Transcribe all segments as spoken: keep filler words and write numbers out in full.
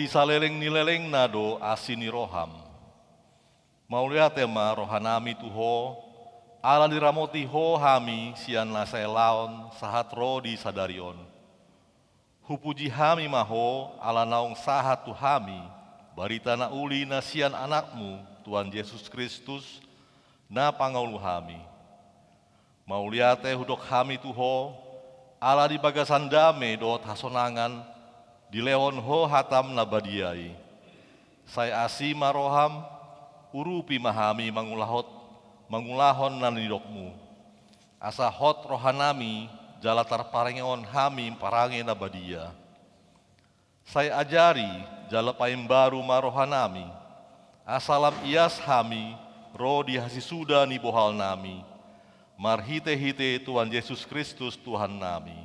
Saleleng ni lelengna do asi ni roham. Mauliate ma rohanami tu Ho, ala diramoti Ho hami sian na saelaon sahat ro di sadari on. Hupuji hami ma Ho, ala naung sahat tu hami barita na uli na sian Anakmu, Tuhan Jesus Kristus, na pangolu hami. Mauliate hudok hami tu Ho, ala di bagasan dame dohot hasonangan, dilehon Ho hatam na badia i. Sai asi ma roham, urupi ma hami mangulahot, mangulahon na nidokmu. Asa hot rohanami, jala tarparangehon hami parange na badia. Sai ajari, jala paimbaru ma rohanami. Asa lam ias hami, ro di hasisuda ni bohalnami. Marhite-hite Tuhan Jesus Kristus Tuhannami.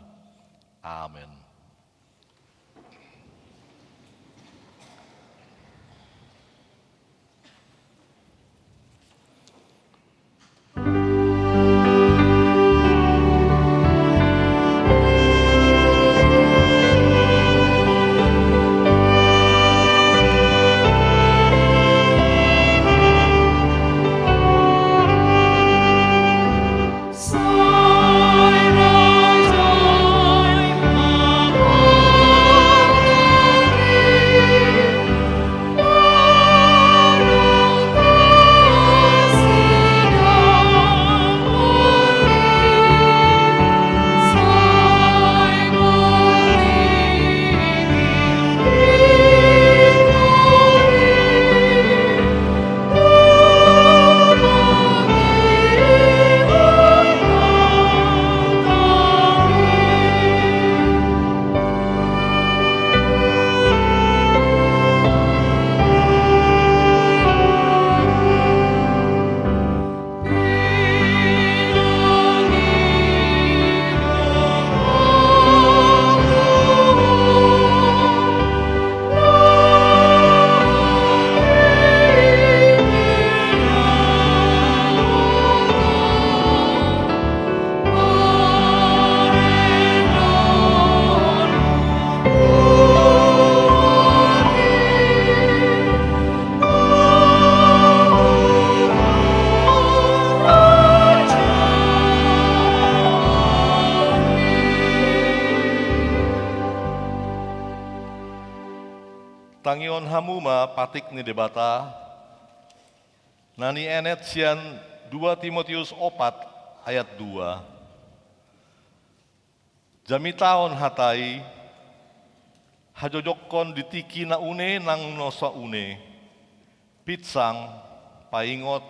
Amen. Tangihon hamu ma patik ni Debata, na nienet sian dua Timoteus opat ayat dua. Jamitahon hata i, hajojokkon di tingki na une nang na so une. Pinsang, paingot,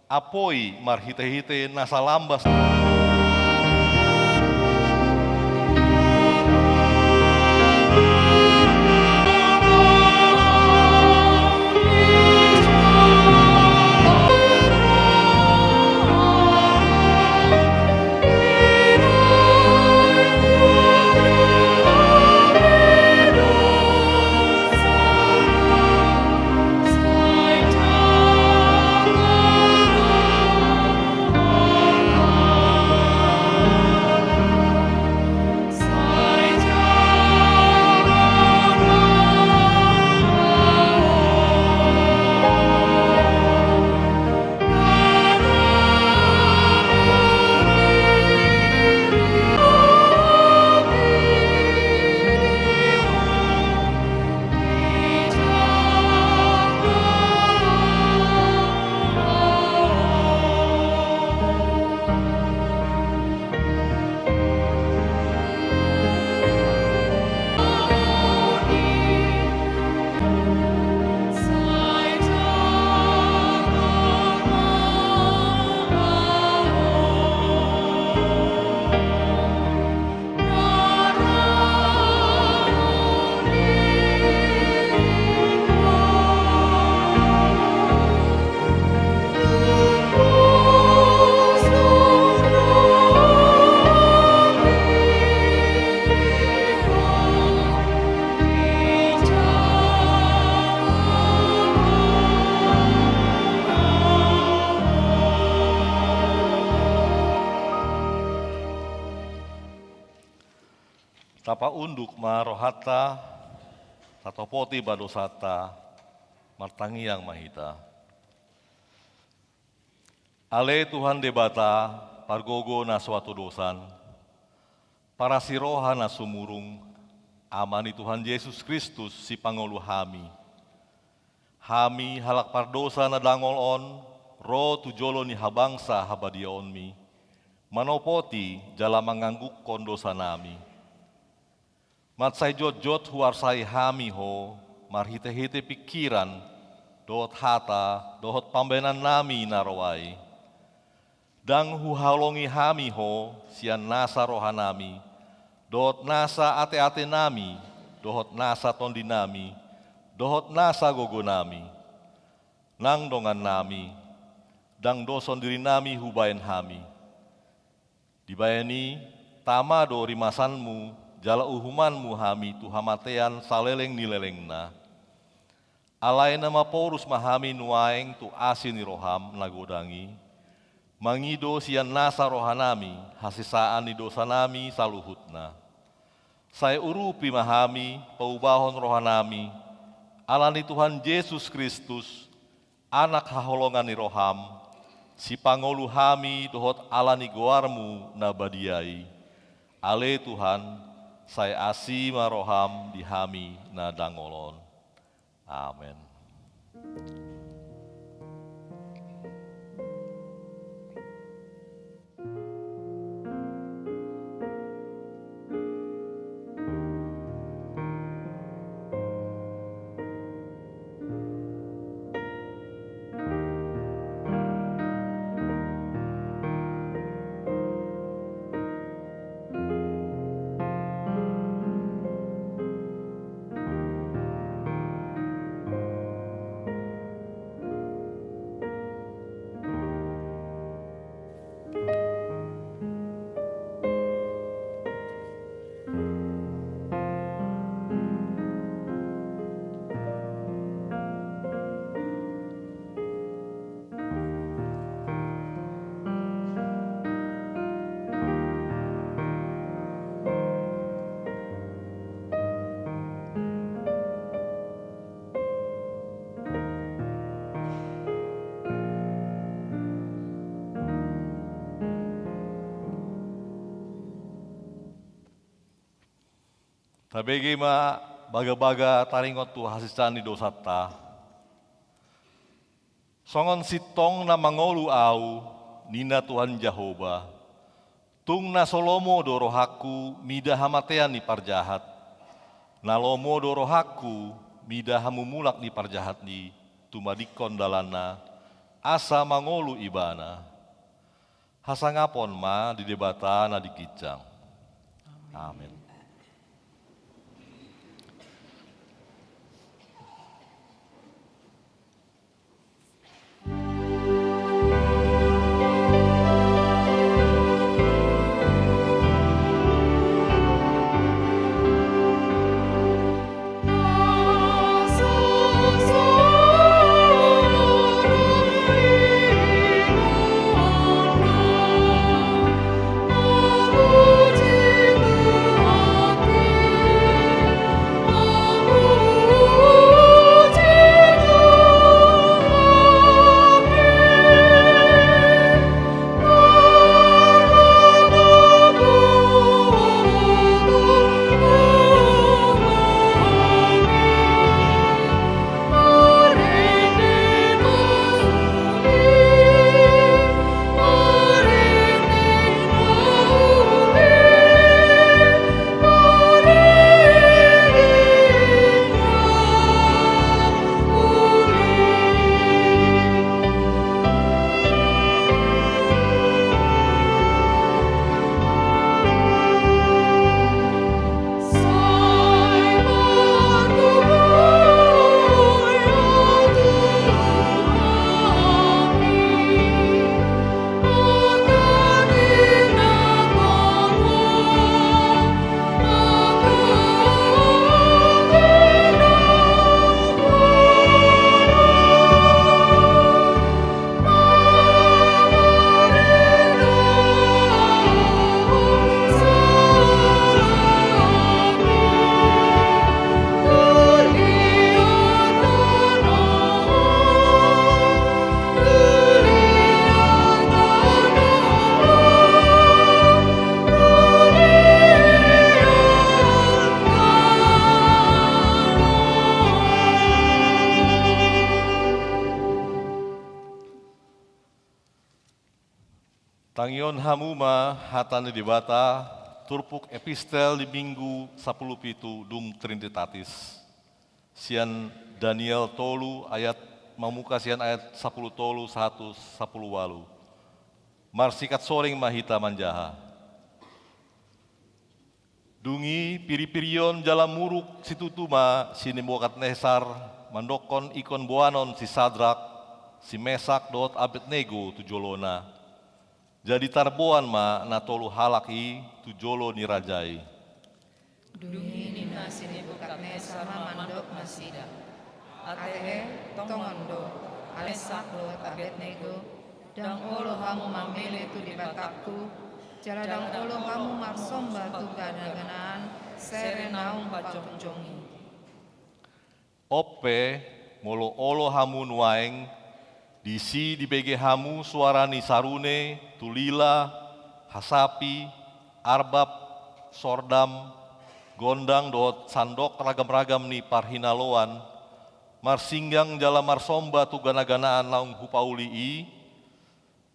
apoi marhite-hite na salambas. Tapaunduk ma rohanta. Topoti ma dosanta, martangiang ma hita. Ale Tuhan Debata, pargogo na so hatodosan, parasi roha na sumurung, Ama ni Tuhan Jesus Kristus, sipangolu hami. Hami halak pardosa na dangol on, ro tu jolo ni habangsa habadiaonmi, manopoti jala manganggungkon dosanami. Mansai jotjot huarsai hami Ho, marhitehite pingkiran, dohot hata, dohot pambahenannami na ro ai. Ndang huhaholongi hami Ho sian nasa rohanami, dohot nasa ateatenami, dohot nasa tondinami, dohot nasa gogonami. Nang dongannami, ndang doson dirinami hubahen hami. Dibahen i, tama do rimasanmu jala uhumanmu hami tu hamatean saleleng ni lelengna. Alai na maporus ma hami nuaeng tu asi ni roham na godang i, mangido sian nasa rohanami hasesaan ni dosanami saluhutna. Sai urupi ma hami paubahon rohanami, ala ni Tuhan Jesus Kristus, Anak haholongan ni roham, sipangolu hami dohot ala ni goarmu na badia i. Ale Tuhan, sai asi ma roham di hami na dangol on. Amen. Tabege ma bagabaga taringot tu hasesaan ni dosanta. Songon sintong na mangolu ahu, ninna Tuhan Jahowa, tung na so lomo do rohangku mida hamatean ni parjahat. Na lomo do rohangku mida hamumulak ni parjahat i tumadingkon dalanna, asa mangolu ibana. Hasangapon ma di Debata na di ginjang. Amen. Tangihon hamu ma hata ni Debata, turpuk epistel di Minggu sapuluh pitu dung Trinitatis. Sian Daniel tolu ayat, mamungka sian ayat sapuluh tolu sahat tu sapuluh ualu. Marsikat soring ma hita manjaha. Dung i piripirion jala muruk situtu ma si Nebukadnesar mandokkon ingkon boanon si Sadrak, si Mesak dohot Abednego tu jolona. Jadi tarboan ma na tolu halak i tu jolo ni raja i. Dung i ninna si Nebukadnesar ma mandok nasida: Ate he, tongon do, Mesak dohot Abednego, ndang olo hamu mamele tu debatangku, jala ndang olo hamu marsomba tu ganaganaan sere naung pajongjong i. On pe, molo olo hamu nuaeng, disi dibege hamu suara ni sarune, tulila, hasapi, arbab, sordam, gondang dohot sandok ragamragam ni parhinaloan, marsinggang jala marsomba tu ganaganaan naung hupauli i.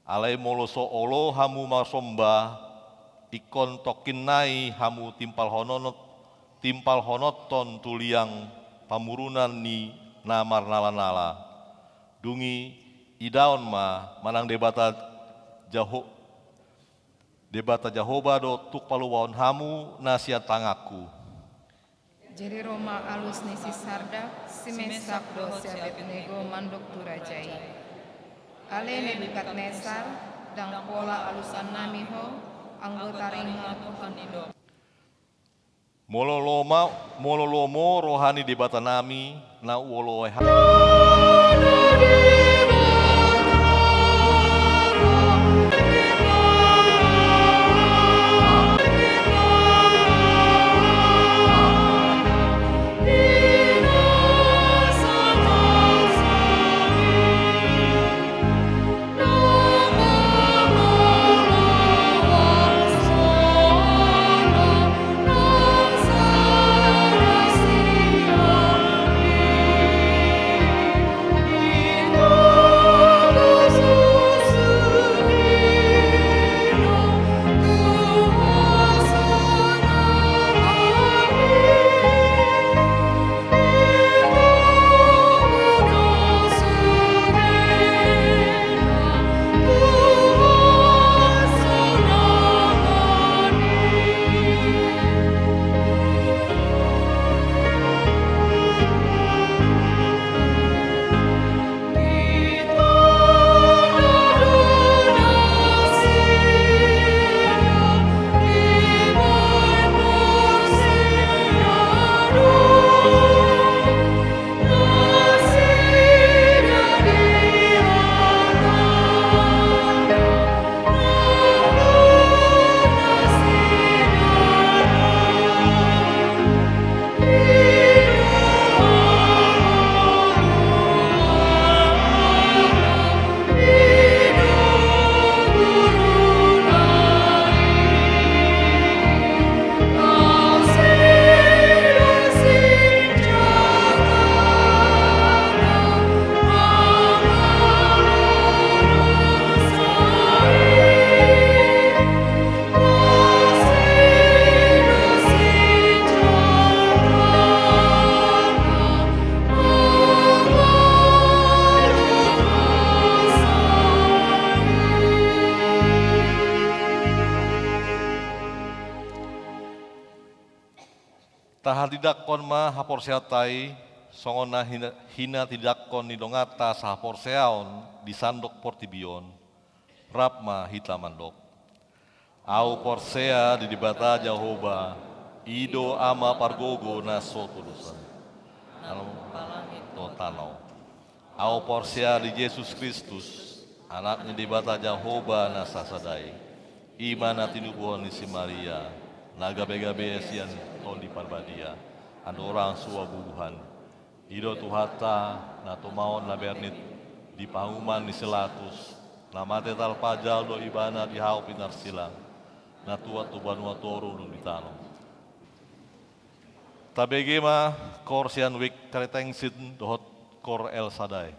Alai molo so olo hamu marsomba, ingkon tongkin nai hamu timpalhononot-, timpalhononhon tu liang pamurunan ni na marnalanala. Dung i idaon ma manang Debata Jaho-, Debata Jahowa do tuk paluahon hamu na sian tanganku. Jadi ro ma alus ni si Sadrak, si Mesak dohot si Abednego mandok tu raja i: Ale Nebukadnesar, ndang pola alusannami ho, anggo taringot Tuhan i do. Molo lomo, molo lomo roha ni Debatanami, na uoloai ha- Tahatindangkon ma haporseaonta i, songon na hina-, hinatindangkon ni donganta sahaporseaon di sandok portibi on. Rap ma hita mandok: Ahu porsea di Debata Jahowa, i do Ama pargogo na so tudosan, alam, langit dohot tano. Ahu porsea di Jesus Kristus, Anak ni Debata Jahowa na sasada i, i ma na tinubuhon ni si Maria, na gabegabe sian Tondi Parbadia, andorang so bubuhan. I do Tuhanta, na tumaon na bernit di panguhuman ni si Latus, na mate tarpajal do Ibana di hau pinarsilang, na tuat tu banua toru nang di tano. Tabege ma koor sian Wijk Kretingse dohot koor El Shaddai.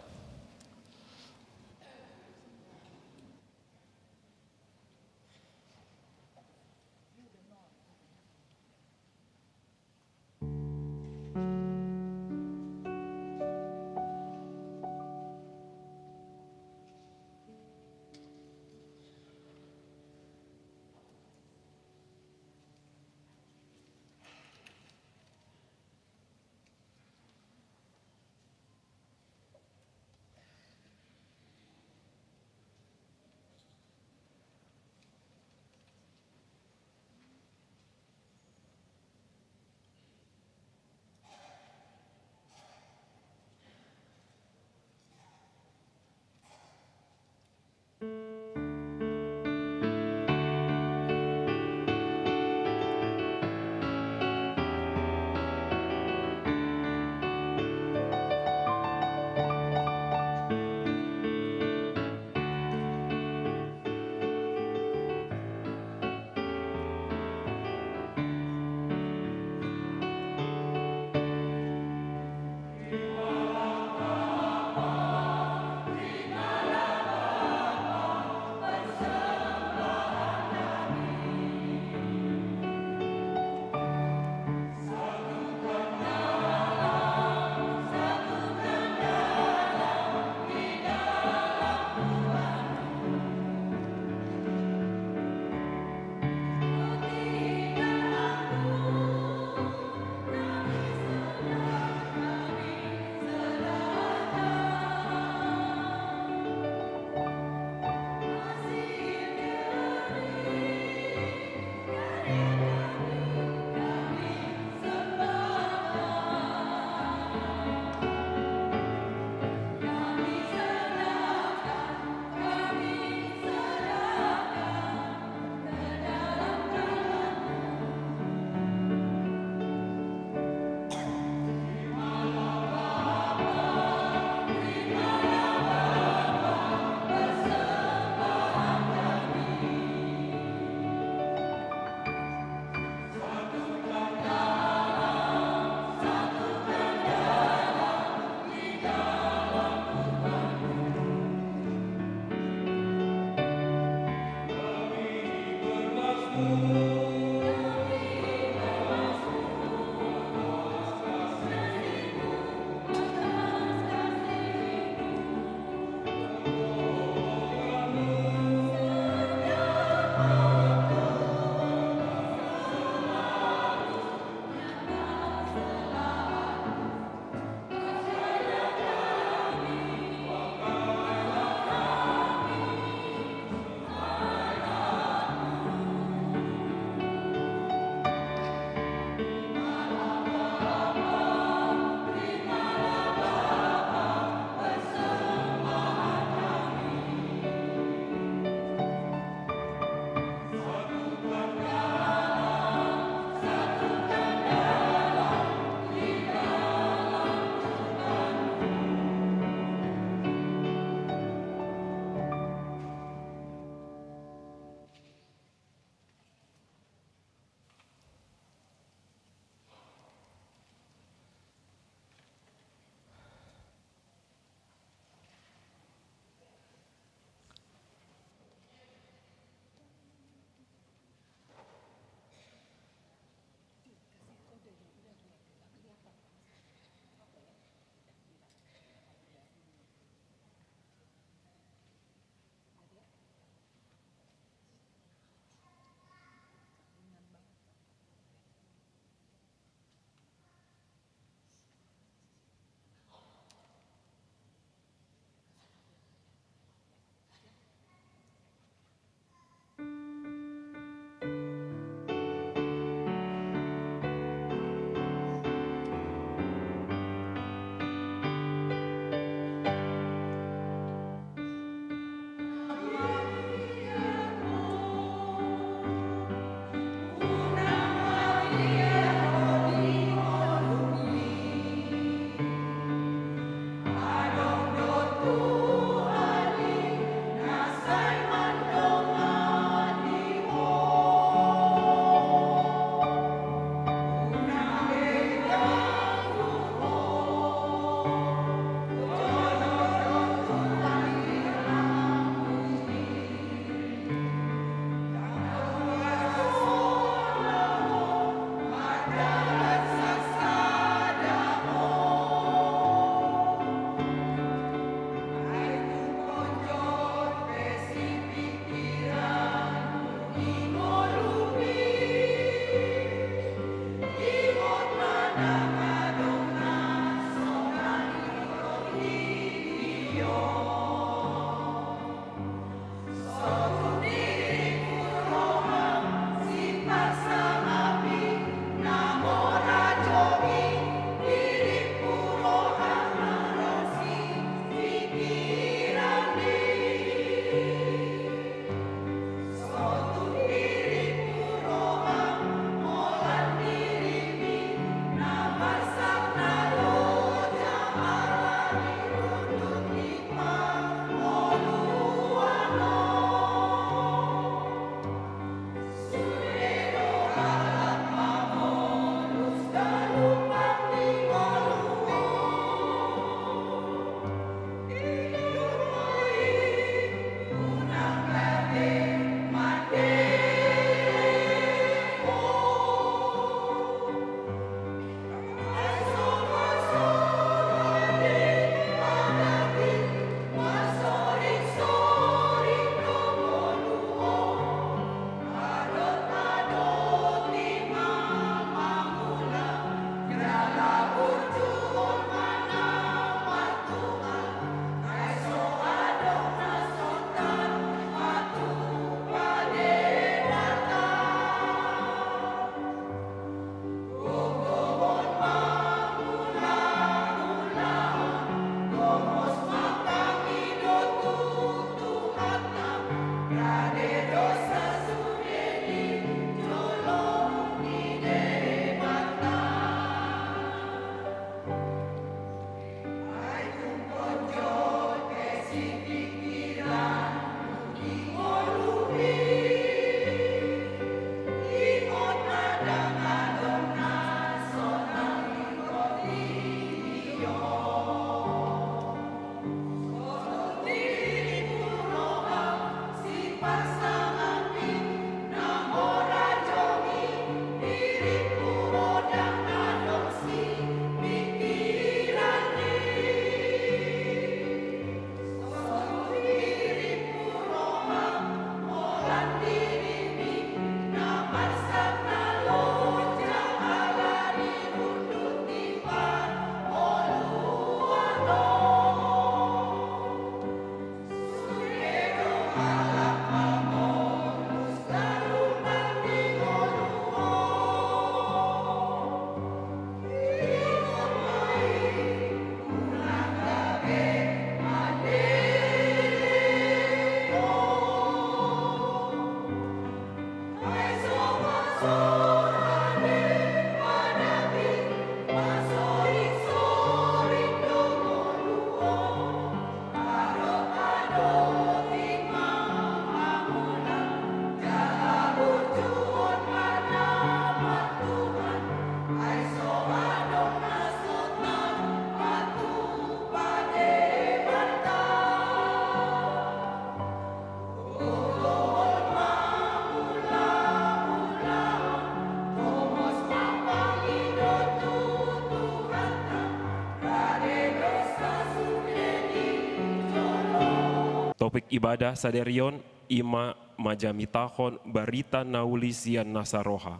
Topik ibadah sadari on i ma manjamitahon barita na uli sian nasa roha.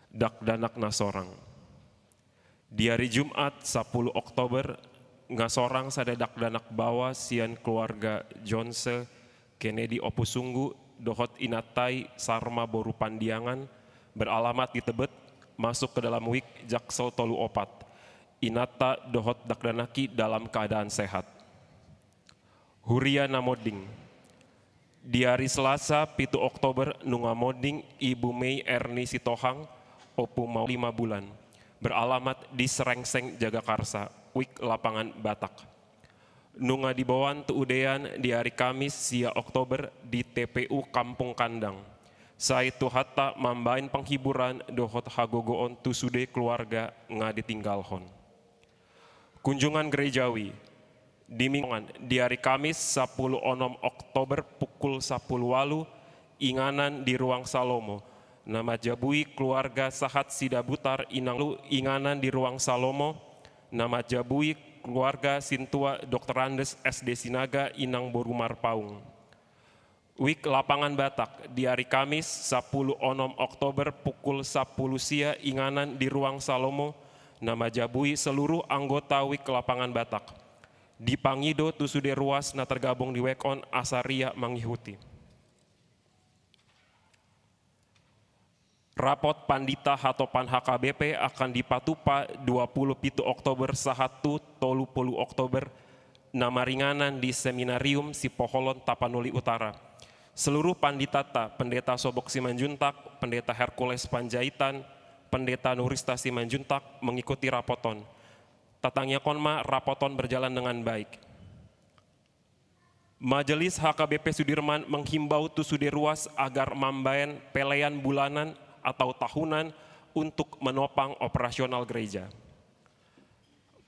Dakdanak na sorang. Di ari Jumat sampulu Oktober, nga sorang sada dakdanak baoa sian keluarga Jonse Kennedy Opusunggu dohot inanta i Sarma boru Pandiangan, beralamat di Tebet, masuk ke dalam wik Jaksel tolu opat. Inanta dohot dakdanak i dalam keadaan sehat. Huria na monding. Di ari Selasa pitu Oktober nunga monding Ibu Mei Erni Sitohang, Ompu Mauli, lima bulan, beralamat di Srengseng Jagakarsa, wik Lapangan Batak. Nunga diboan tu udean di ari Kamis sia Oktober di T P U Kampung Kandang. Sai Tuhanta mambahen penghiburan dohot hagogoon tu sude keluarga nga ditinggalhon. Kunjungan gerejawi. Di minggu, di ari Kamis sampulu onom Oktober pukul sampulu ualu, inganan di Ruang Salomo, na manjabui keluarga sahat Sidabutar inang, inganan di Ruang Salomo, na manjabui keluarga sintua Doktor Andes S D Sinaga inang boru Marpaung. Wik Lapangan Batak, di ari Kamis sampulu onom Oktober pukul sampulu sia, inganan di Ruang Salomo, na manjabui seluruh anggota Wik Lapangan Batak. Dipangido tu sude ruas na tergabung di wik on asa riak mangihuti. Rapot Pandita Hatopan H K B P akan dipatupa dua pulu pitu Oktober sahat tu tolu pulu Oktober, na maringanan di Seminarium Sipoholon, Tapanuli Utara. Seluruh panditanta, Pendeta Sobok Simanjuntak, Pendeta Hercules Panjaitan, Pendeta Nurista Simanjuntak, mengikuti rapot on. Tatangiangkon ma rapot on berjalan dengan baik. Majelis H K B P Sudirman menghimbau tu sude ruas agar mambahen pelean bulanan atau tahunan untuk menopang operasional gereja.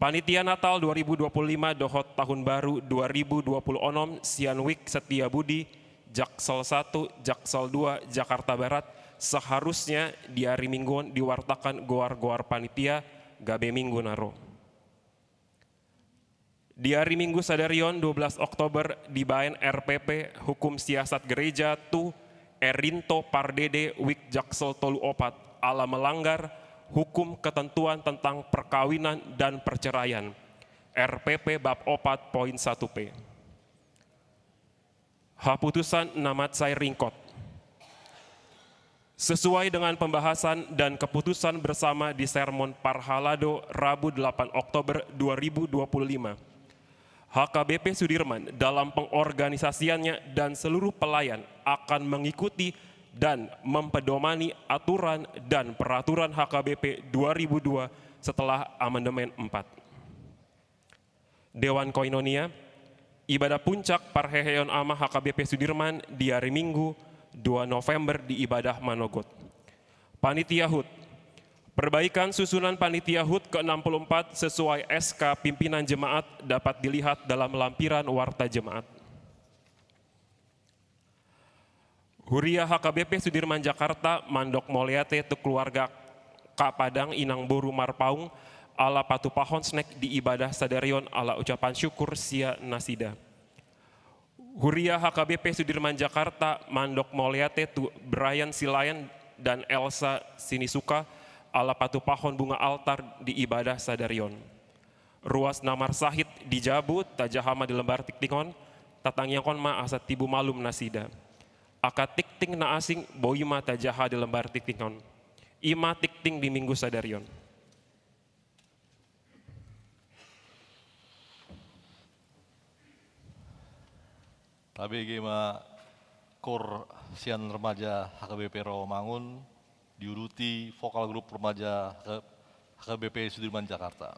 Panitia Natal dua ribu dua puluh lima dohot Tahun Baru dua ribu dua puluh enam sian Wik Setia Budi, Jaksel satu, Jaksel dua, Jakarta Barat, seharusnya di ari Minggu on diwartakan goar-goar panitia gabe minggu na ro. Di ari Minggu sadari on, dua belas Oktober, dibahen R P P, Hukum Siasat Gereja, tu Erinto Pardede, Wik Jaksel tolu opat, ala melanggar hukum ketentuan tentang perkawinan dan perceraian, R P P bab opat poin satu P. Haputusan na mansai ringkot. Sesuai dengan pembahasan dan keputusan bersama di sermon parhalado Rabu delapan Oktober dua ribu dua puluh lima, H K B P Sudirman dalam pengorganisasiannya dan seluruh pelayan akan mengikuti dan mempedomani aturan dan peraturan H K B P dua ribu dua setelah Amandemen empat. Dewan Koinonia, ibadah puncak parheheon ama H K B P Sudirman di ari Minggu dua November di ibadah manogot. Panitia HUT. Perbaikan susunan panitia HUT ke enam puluh empat sesuai S K pimpinan jemaat dapat dilihat dalam lampiran warta jemaat. Huria H K B P Sudirman Jakarta mandok mauliate tu keluarga Kapadang inang boru Marpaung ala patupahon snack di ibadah sadari on ala ucapan syukur sian nasida. Huria H K B P Sudirman Jakarta mandok mauliate tu Brian Silayan dan Elsa Sinisuka ala patupahon bunga altar di ibadah sadari on. Ruas na marsahit di jabu, tajaha ma di lembar tingting on, tatangiangkon ma asa tibu malum nasida. Angka tingting na asing boi ma tajaha di lembar tingting on. I ma tingting di Minggu sadari on. Tabege ma koor sian remaja H K B P Rawamangun, diuduti vokal grup remaja H K B P Sudirman Jakarta.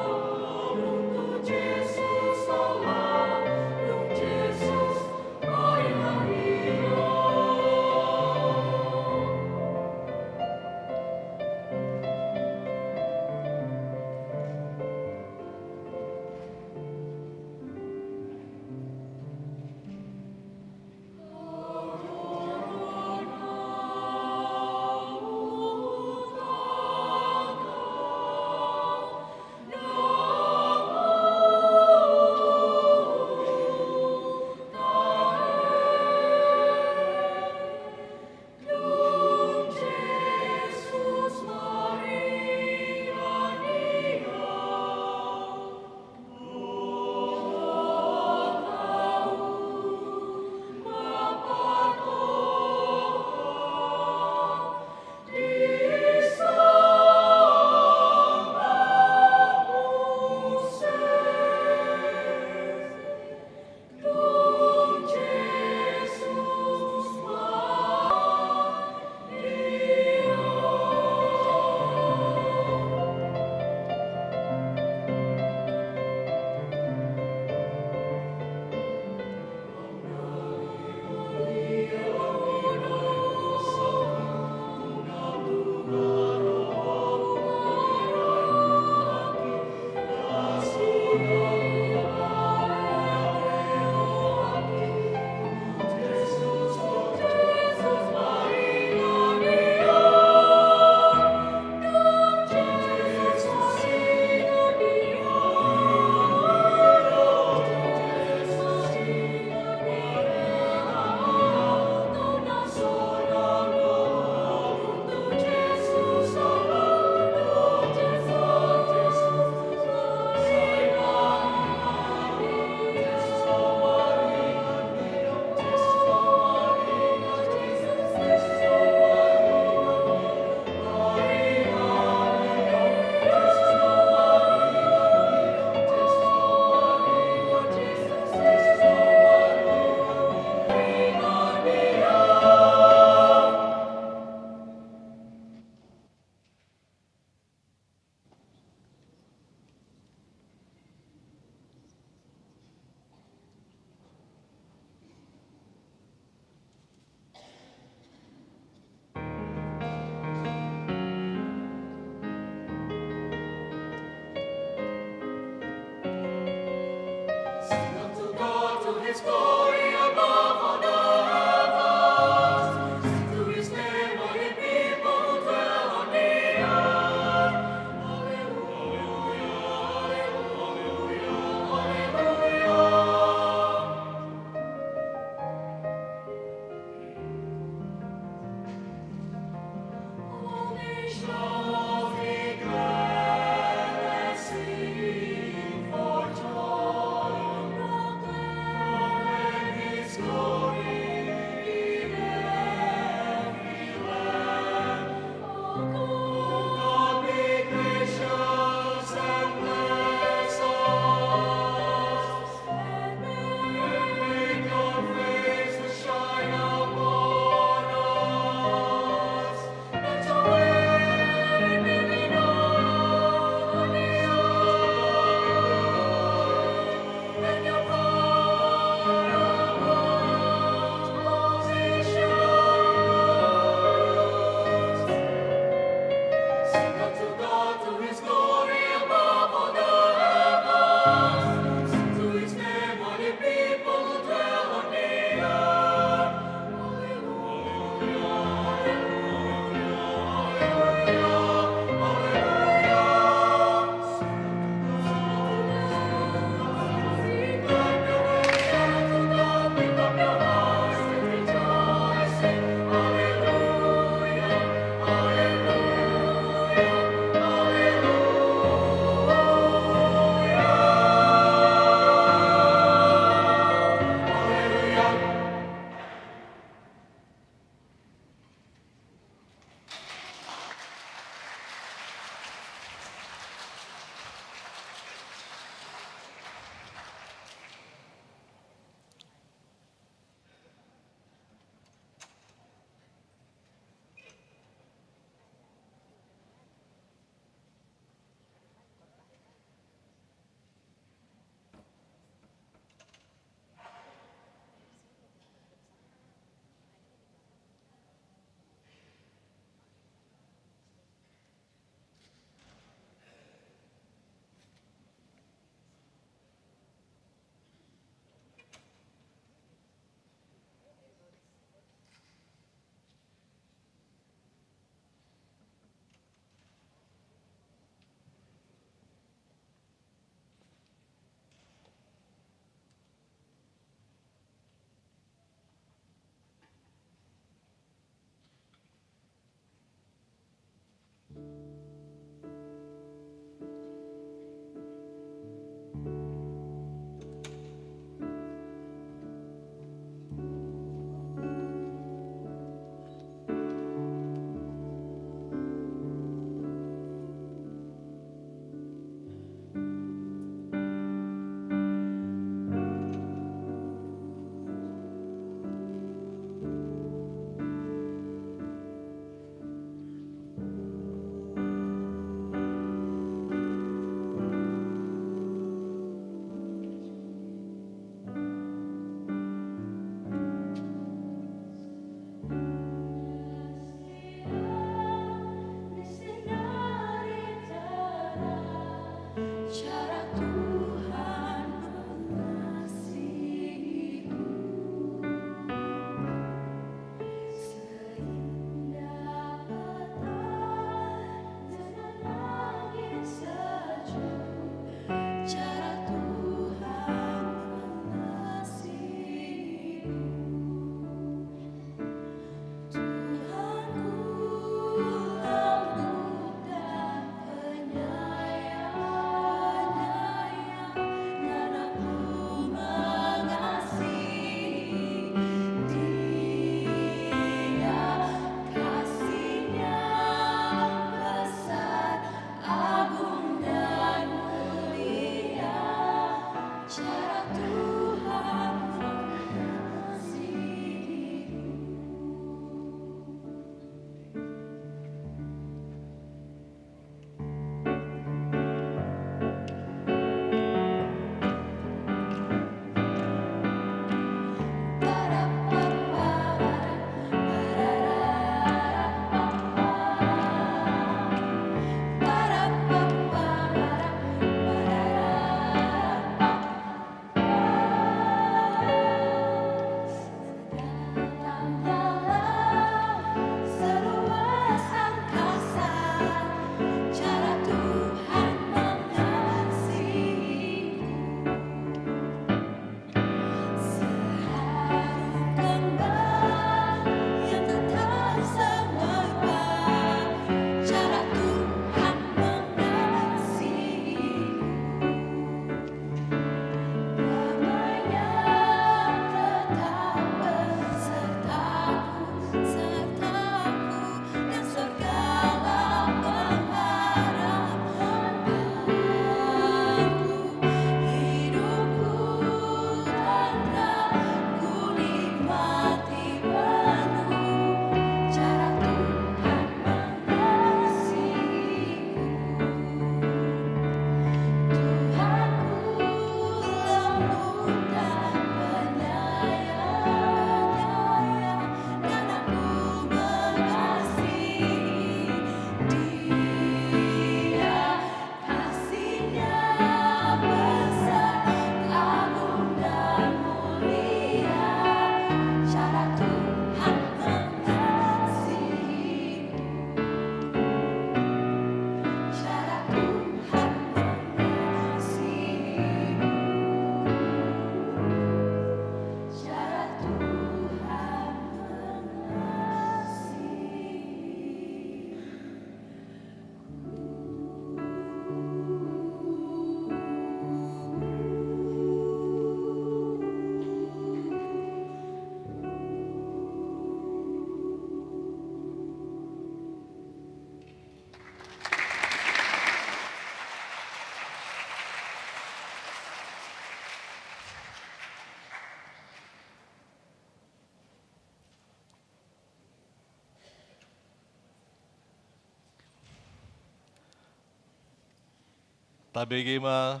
Tabege ma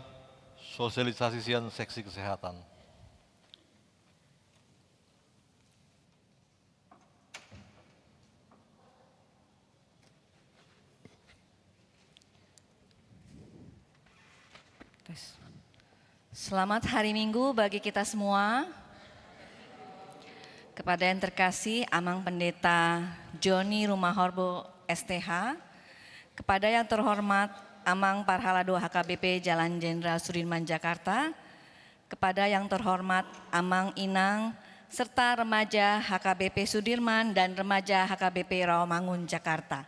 sosialisasi sian seksi kesehatan. Tes. Selamat hari Minggu bagi kita semua. Kepada yang terkasih Amang Pendeta Joni Rumahorbo, S T H, kepada yang terhormat Amang Parhalado H K B P Jalan Jenderal Sudirman, Jakarta, kepada yang terhormat Amang Inang serta remaja H K B P Sudirman dan remaja H K B P Rawamangun, Jakarta.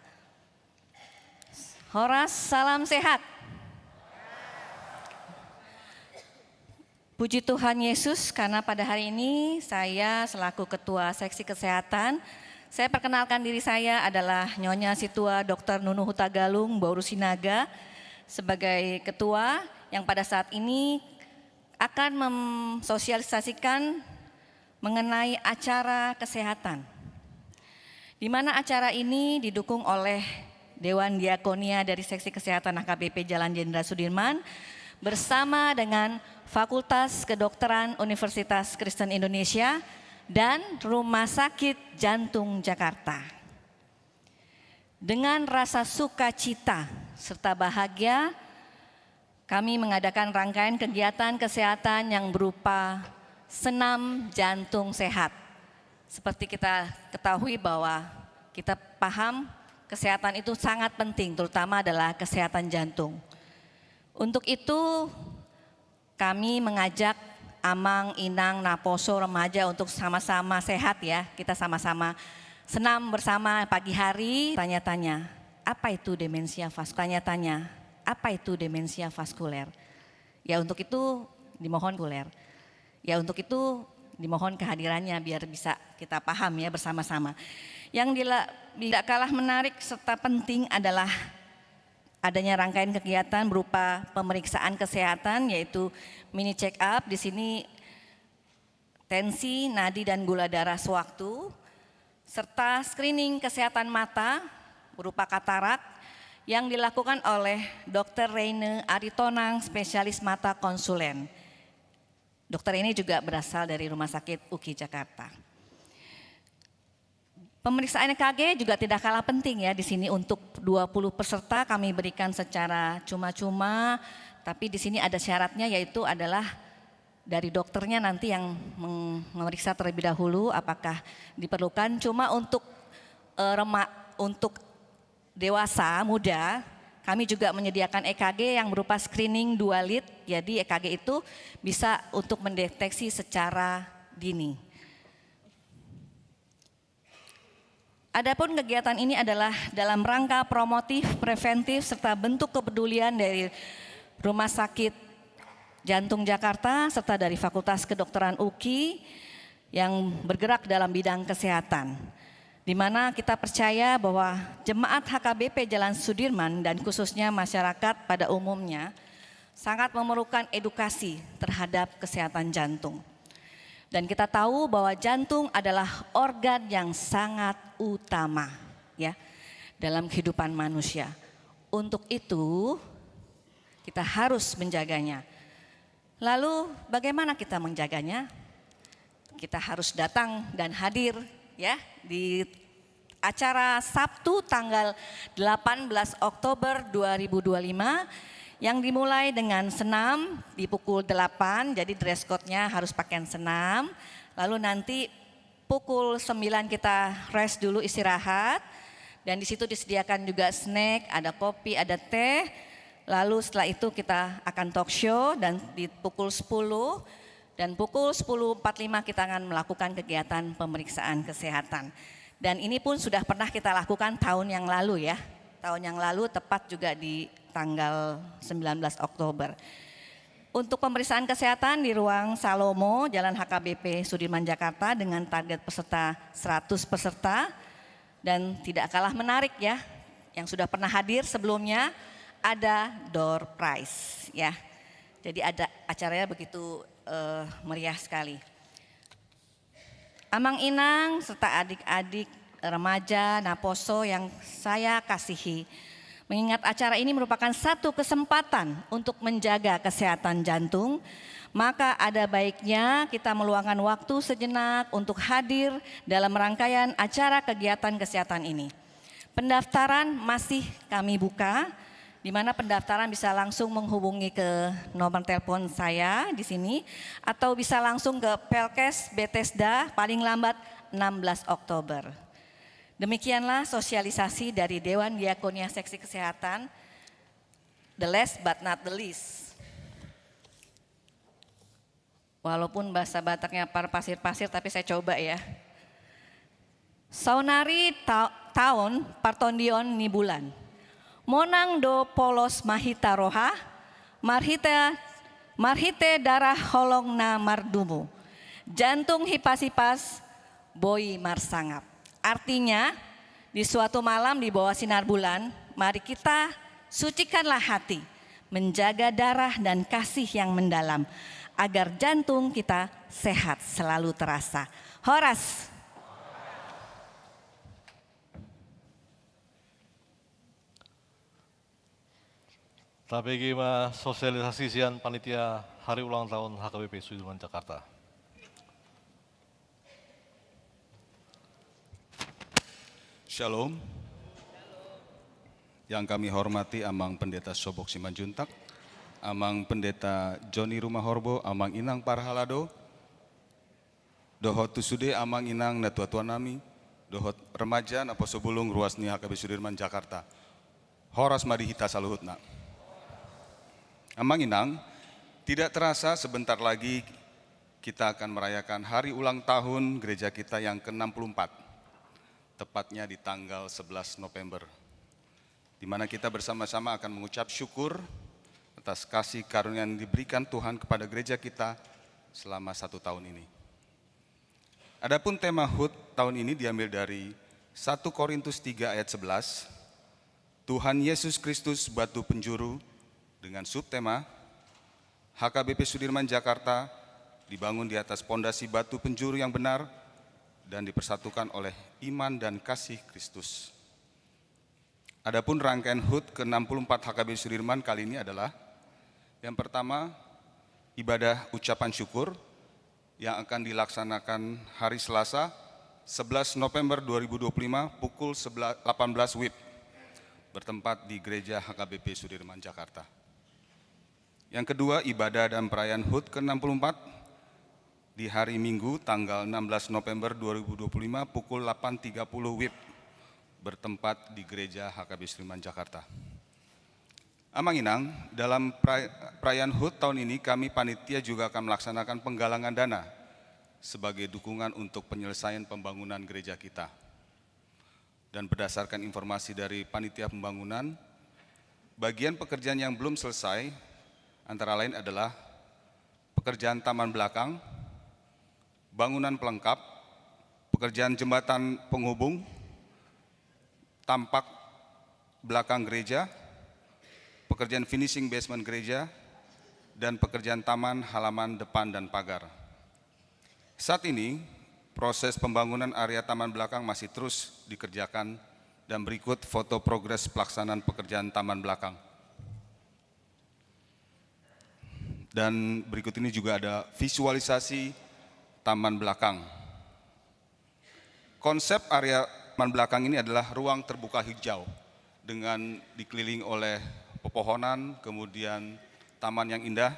Horas, salam sehat. Puji Tuhan Yesus, karena pada hari ini saya selaku Ketua Seksi Kesehatan, saya perkenalkan diri, saya adalah Nyonya Situa Doktor Nunu Hutagalung Boru Sinaga sebagai Ketua yang pada saat ini akan mensosialisasikan mengenai acara kesehatan, di mana acara ini didukung oleh Dewan Diakonia dari Seksi Kesehatan H K B P Jalan Jenderal Sudirman bersama dengan Fakultas Kedokteran Universitas Kristen Indonesia dan Rumah Sakit Jantung Jakarta. Dengan rasa sukacita serta bahagia, kami mengadakan rangkaian kegiatan kesehatan yang berupa senam jantung sehat. Seperti kita ketahui bahwa kita paham kesehatan itu sangat penting, terutama adalah kesehatan jantung. Untuk itu, kami mengajak Amang, Inang, Naposo, remaja untuk sama-sama sehat ya. Kita sama-sama senam bersama pagi hari. Tanya-tanya, apa itu demensia vas-, tanya-tanya, apa itu demensia vaskuler? Ya, untuk itu dimohon kuler. Ya, untuk itu dimohon kehadirannya biar bisa kita paham ya bersama-sama. Yang dila-, tidak kalah menarik serta penting adalah adanya rangkaian kegiatan berupa pemeriksaan kesehatan, yaitu mini check up, di sini tensi, nadi, dan gula darah sewaktu, serta screening kesehatan mata berupa katarak yang dilakukan oleh Dokter Reine Aritonang, spesialis mata konsulen. Dokter ini juga berasal dari Rumah Sakit U K I Jakarta. Pemeriksaan E K G juga tidak kalah penting ya di sini. Untuk dua puluh peserta kami berikan secara cuma-cuma, tapi di sini ada syaratnya, yaitu adalah dari dokternya nanti yang meng-, memeriksa terlebih dahulu apakah diperlukan. Cuma untuk, eh, rema-, untuk dewasa muda, kami juga menyediakan E K G yang berupa screening dua lead. Jadi E K G itu bisa untuk mendeteksi secara dini. Adapun kegiatan ini adalah dalam rangka promotif, preventif, serta bentuk kepedulian dari Rumah Sakit Jantung Jakarta serta dari Fakultas Kedokteran U K I yang bergerak dalam bidang kesehatan, di mana kita percaya bahwa jemaat H K B P Jalan Sudirman dan khususnya masyarakat pada umumnya sangat memerlukan edukasi terhadap kesehatan jantung. Dan kita tahu bahwa jantung adalah organ yang sangat utama, ya, dalam kehidupan manusia. Untuk itu, kita harus menjaganya. Lalu, bagaimana kita menjaganya? Kita harus datang dan hadir, ya, di acara Sabtu tanggal delapan belas Oktober dua ribu dua lima yang dimulai dengan senam di pukul delapan, jadi dress code-nya harus pakaian senam. Lalu nanti pukul sembilan kita rest dulu, istirahat. Dan di situ disediakan juga snack, ada kopi, ada teh. Lalu setelah itu kita akan talk show dan di pukul sepuluh dan pukul sepuluh empat lima kita akan melakukan kegiatan pemeriksaan kesehatan. Dan ini pun sudah pernah kita lakukan tahun yang lalu ya. Tahun yang lalu tepat juga di tanggal sembilan belas Oktober. Untuk pemeriksaan kesehatan di ruang Salomo, Jalan H K B P Sudirman, Jakarta, dengan target peserta seratus peserta. Dan tidak kalah menarik ya, yang sudah pernah hadir sebelumnya, ada door prize ya. Jadi ada acaranya begitu, eh, meriah sekali. Amang inang serta adik-adik remaja naposo yang saya kasihi, Mengingat acara ini merupakan satu kesempatan untuk menjaga kesehatan jantung, maka ada baiknya kita meluangkan waktu sejenak untuk hadir dalam rangkaian acara kegiatan kesehatan ini. Pendaftaran masih kami buka, di mana pendaftaran bisa langsung menghubungi ke nomor telepon saya di sini, atau bisa langsung ke Pelkes Bethesda paling lambat enam belas Oktober. Demikianlah sosialisasi dari Dewan Diakonia Seksi Kesehatan. The last but not the least. Walaupun bahasa Bataknya par pasir-pasir, tapi saya coba ya. Saonari ta-, taon partondion ni bulan. Monang do polos marhite roha, marhite, marhite darah holong na mardumu. Jantung hipas-hipas, boi marsangap. Artinya, di suatu malam di bawah sinar bulan, mari kita sucikanlah hati, menjaga darah dan kasih yang mendalam, agar jantung kita sehat selalu terasa. Horas. Tabege ma sosialisasi sian panitia hari ulang tahun H K B P Sudirman Jakarta. Shalom. Yang kami hormati Amang Pendeta Sobok Simanjuntak, Amang Pendeta Joni Rumahorbo, Amang Inang Parhalado, dohot tu sude amang inang natua-tua nami, dohot remaja naposobulung ruas ni H K B Sudirman Jakarta. Horas ma di hita saluhutna. Amang inang, tidak terasa sebentar lagi kita akan merayakan hari ulang tahun gereja kita yang ke enam puluh empat, tepatnya di tanggal sebelas November, di mana kita bersama-sama akan mengucap syukur atas kasih karunia yang diberikan Tuhan kepada gereja kita selama satu tahun ini. Adapun tema HUT tahun ini diambil dari satu Korintus tiga ayat sebelas, Tuhan Yesus Kristus batu penjuru, dengan subtema H K B P Sudirman Jakarta dibangun di atas pondasi batu penjuru yang benar dan dipersatukan oleh iman dan kasih Kristus. Adapun rangkaian HUT ke enam puluh empat H K B Sudirman kali ini adalah, yang pertama, ibadah ucapan syukur yang akan dilaksanakan hari Selasa, sebelas November dua ribu dua puluh lima, pukul sebelas, delapan belas WIB, bertempat di Gereja H K B P Sudirman, Jakarta. Yang kedua, ibadah dan perayaan HUT ke enam puluh empat di hari Minggu, tanggal enam belas November dua ribu dua puluh lima, pukul delapan tiga puluh WIB, bertempat di Gereja H K B Sudirman, Jakarta. Amang inang, dalam pera-, perayaan HUT tahun ini, kami panitia juga akan melaksanakan penggalangan dana sebagai dukungan untuk penyelesaian pembangunan gereja kita. Dan berdasarkan informasi dari panitia pembangunan, bagian pekerjaan yang belum selesai antara lain adalah pekerjaan taman belakang, bangunan pelengkap, pekerjaan jembatan penghubung, tampak belakang gereja, pekerjaan finishing basement gereja, dan pekerjaan taman, halaman depan, dan pagar. Saat ini, proses pembangunan area taman belakang masih terus dikerjakan, dan berikut foto progres pelaksanaan pekerjaan taman belakang. Dan berikut ini juga ada visualisasi taman belakang. Konsep area taman belakang ini adalah ruang terbuka hijau dengan dikelilingi oleh pepohonan, kemudian taman yang indah,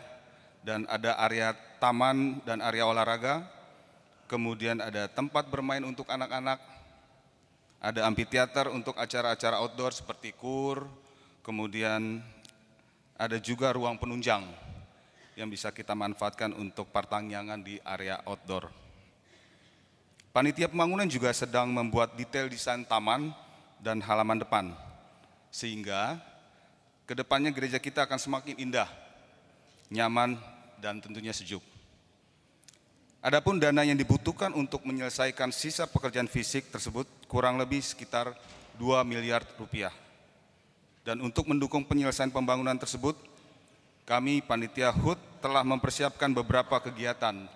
dan ada area taman dan area olahraga, kemudian ada tempat bermain untuk anak-anak, ada amphitheater untuk acara-acara outdoor seperti kur, kemudian ada juga ruang penunjang yang bisa kita manfaatkan untuk partangiangan di area outdoor. Panitia pembangunan juga sedang membuat detail desain taman dan halaman depan, sehingga kedepannya gereja kita akan semakin indah, nyaman, dan tentunya sejuk. Adapun dana yang dibutuhkan untuk menyelesaikan sisa pekerjaan fisik tersebut kurang lebih sekitar dua miliar rupiah. Dan untuk mendukung penyelesaian pembangunan tersebut, kami panitia HUT telah mempersiapkan beberapa kegiatan.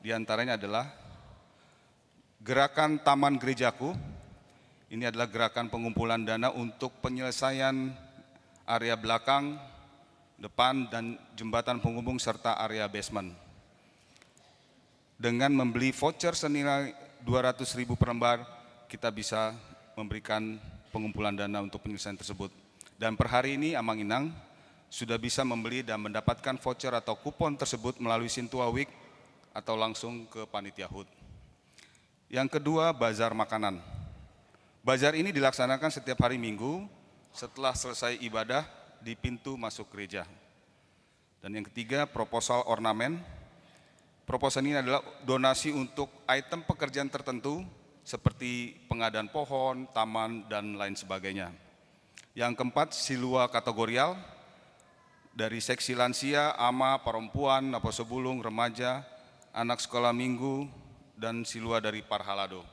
Di antaranya adalah gerakan Taman Gerejaku. Ini adalah gerakan pengumpulan dana untuk penyelesaian area belakang, depan, dan jembatan penghubung serta area basement. Dengan membeli voucher senilai dua ratus ribu per lembar, kita bisa memberikan pengumpulan dana untuk penyelesaian tersebut. Dan per hari ini, Amang Inang sudah bisa membeli dan mendapatkan voucher atau kupon tersebut melalui Sintua Week atau langsung ke panitia HUT. Yang kedua, bazar makanan. Bazar ini dilaksanakan setiap hari Minggu setelah selesai ibadah di pintu masuk gereja. Dan yang ketiga, proposal ornamen. Proposal ini adalah donasi untuk item pekerjaan tertentu seperti pengadaan pohon, taman, dan lain sebagainya. Yang keempat, silua kategorial dari seksi lansia, ama, perempuan, naposo bulung, remaja, anak sekolah minggu, dan silua dari parhalado.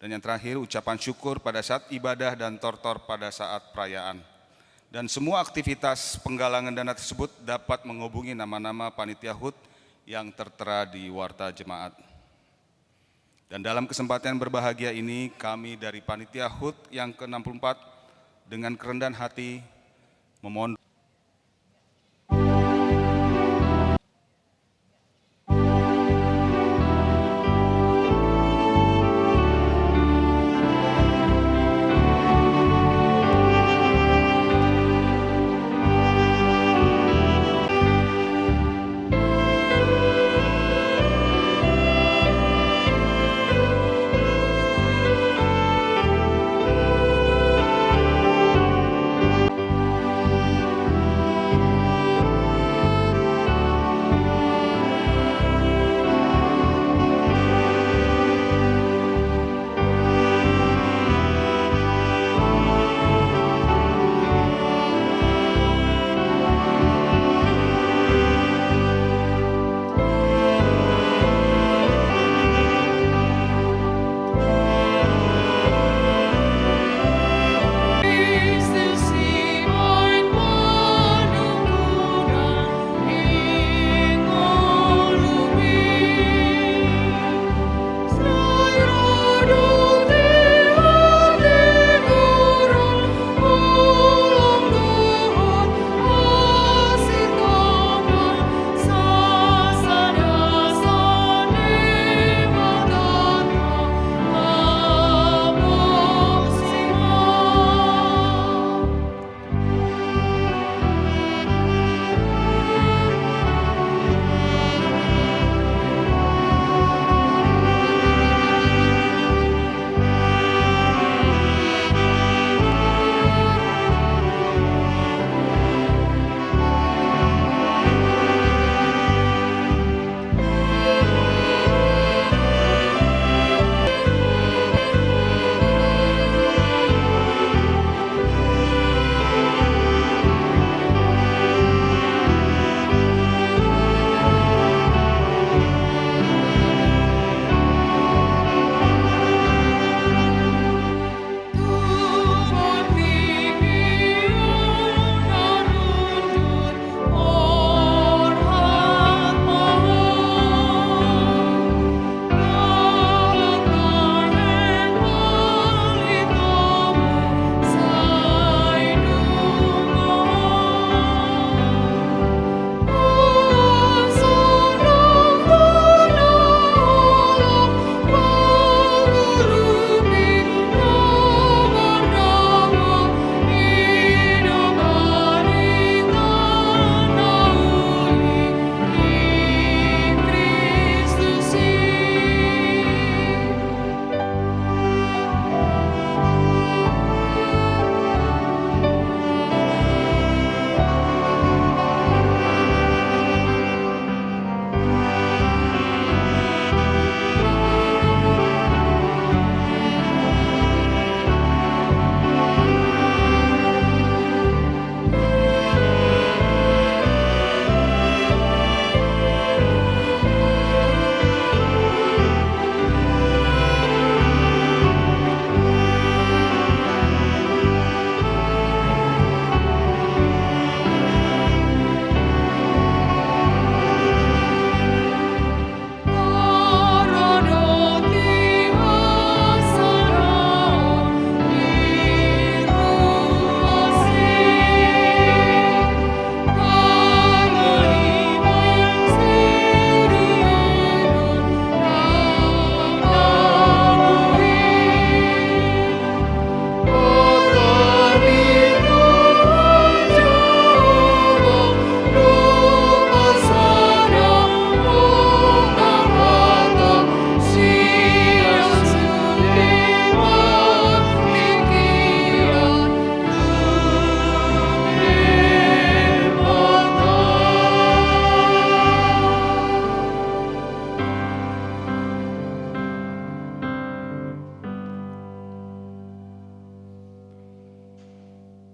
Dan yang terakhir, ucapan syukur pada saat ibadah dan tortor pada saat perayaan. Dan semua aktivitas penggalangan dana tersebut dapat menghubungi nama-nama panitia HUT yang tertera di warta jemaat. Dan dalam kesempatan berbahagia ini, kami dari panitia HUT yang ke enam puluh empat dengan kerendahan hati memohon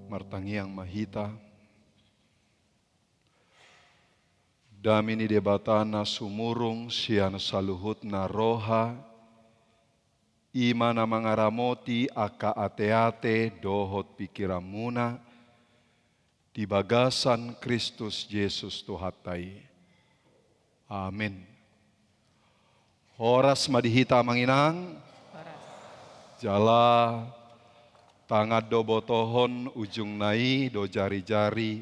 Martangiang ma hita. Dame ni Debata na sumurung sian saluhutna roha, i ma na mangaramoti angka ateate dohot pingkiranmuna di bagasan Kristus Jesus Tuhanta i. Amen. Horas ma di hita, Amang Inang. Horas. Jala tangan do botohon ujungna i dohot jarijari,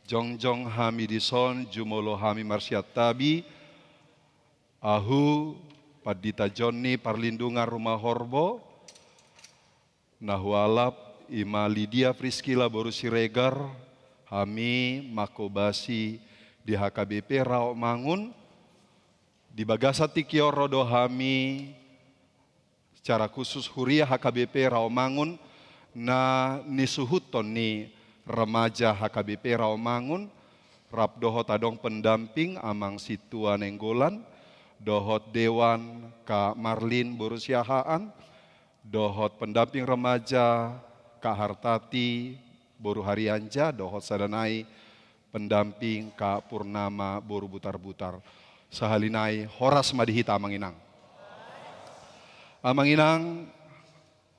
jongjong hami dison jumolo hami marsiantabi. Ahu Pandita Jonni Parlindungan Rumahorbo, na hualap i ma Lidia Priskila boru Siregar, hami manghobasi di H K B P Rawamangun. Di bagasan tingki on ro do hami secara khusus huria H K B P Rawamangun na nisuhuthon ni remaja H K B P Rawamangun, rap dohot adong pendamping Amang Sintua Nainggolan, dohot Dewan Kak Marlin boru Siahaan, dohot pendamping remaja Kak Hartati boru Harianja, dohot sada nai pendamping Kak Purnama boru Butarbutar. Sahali nai, horas ma di hita, Amang Inang. Amang Inang,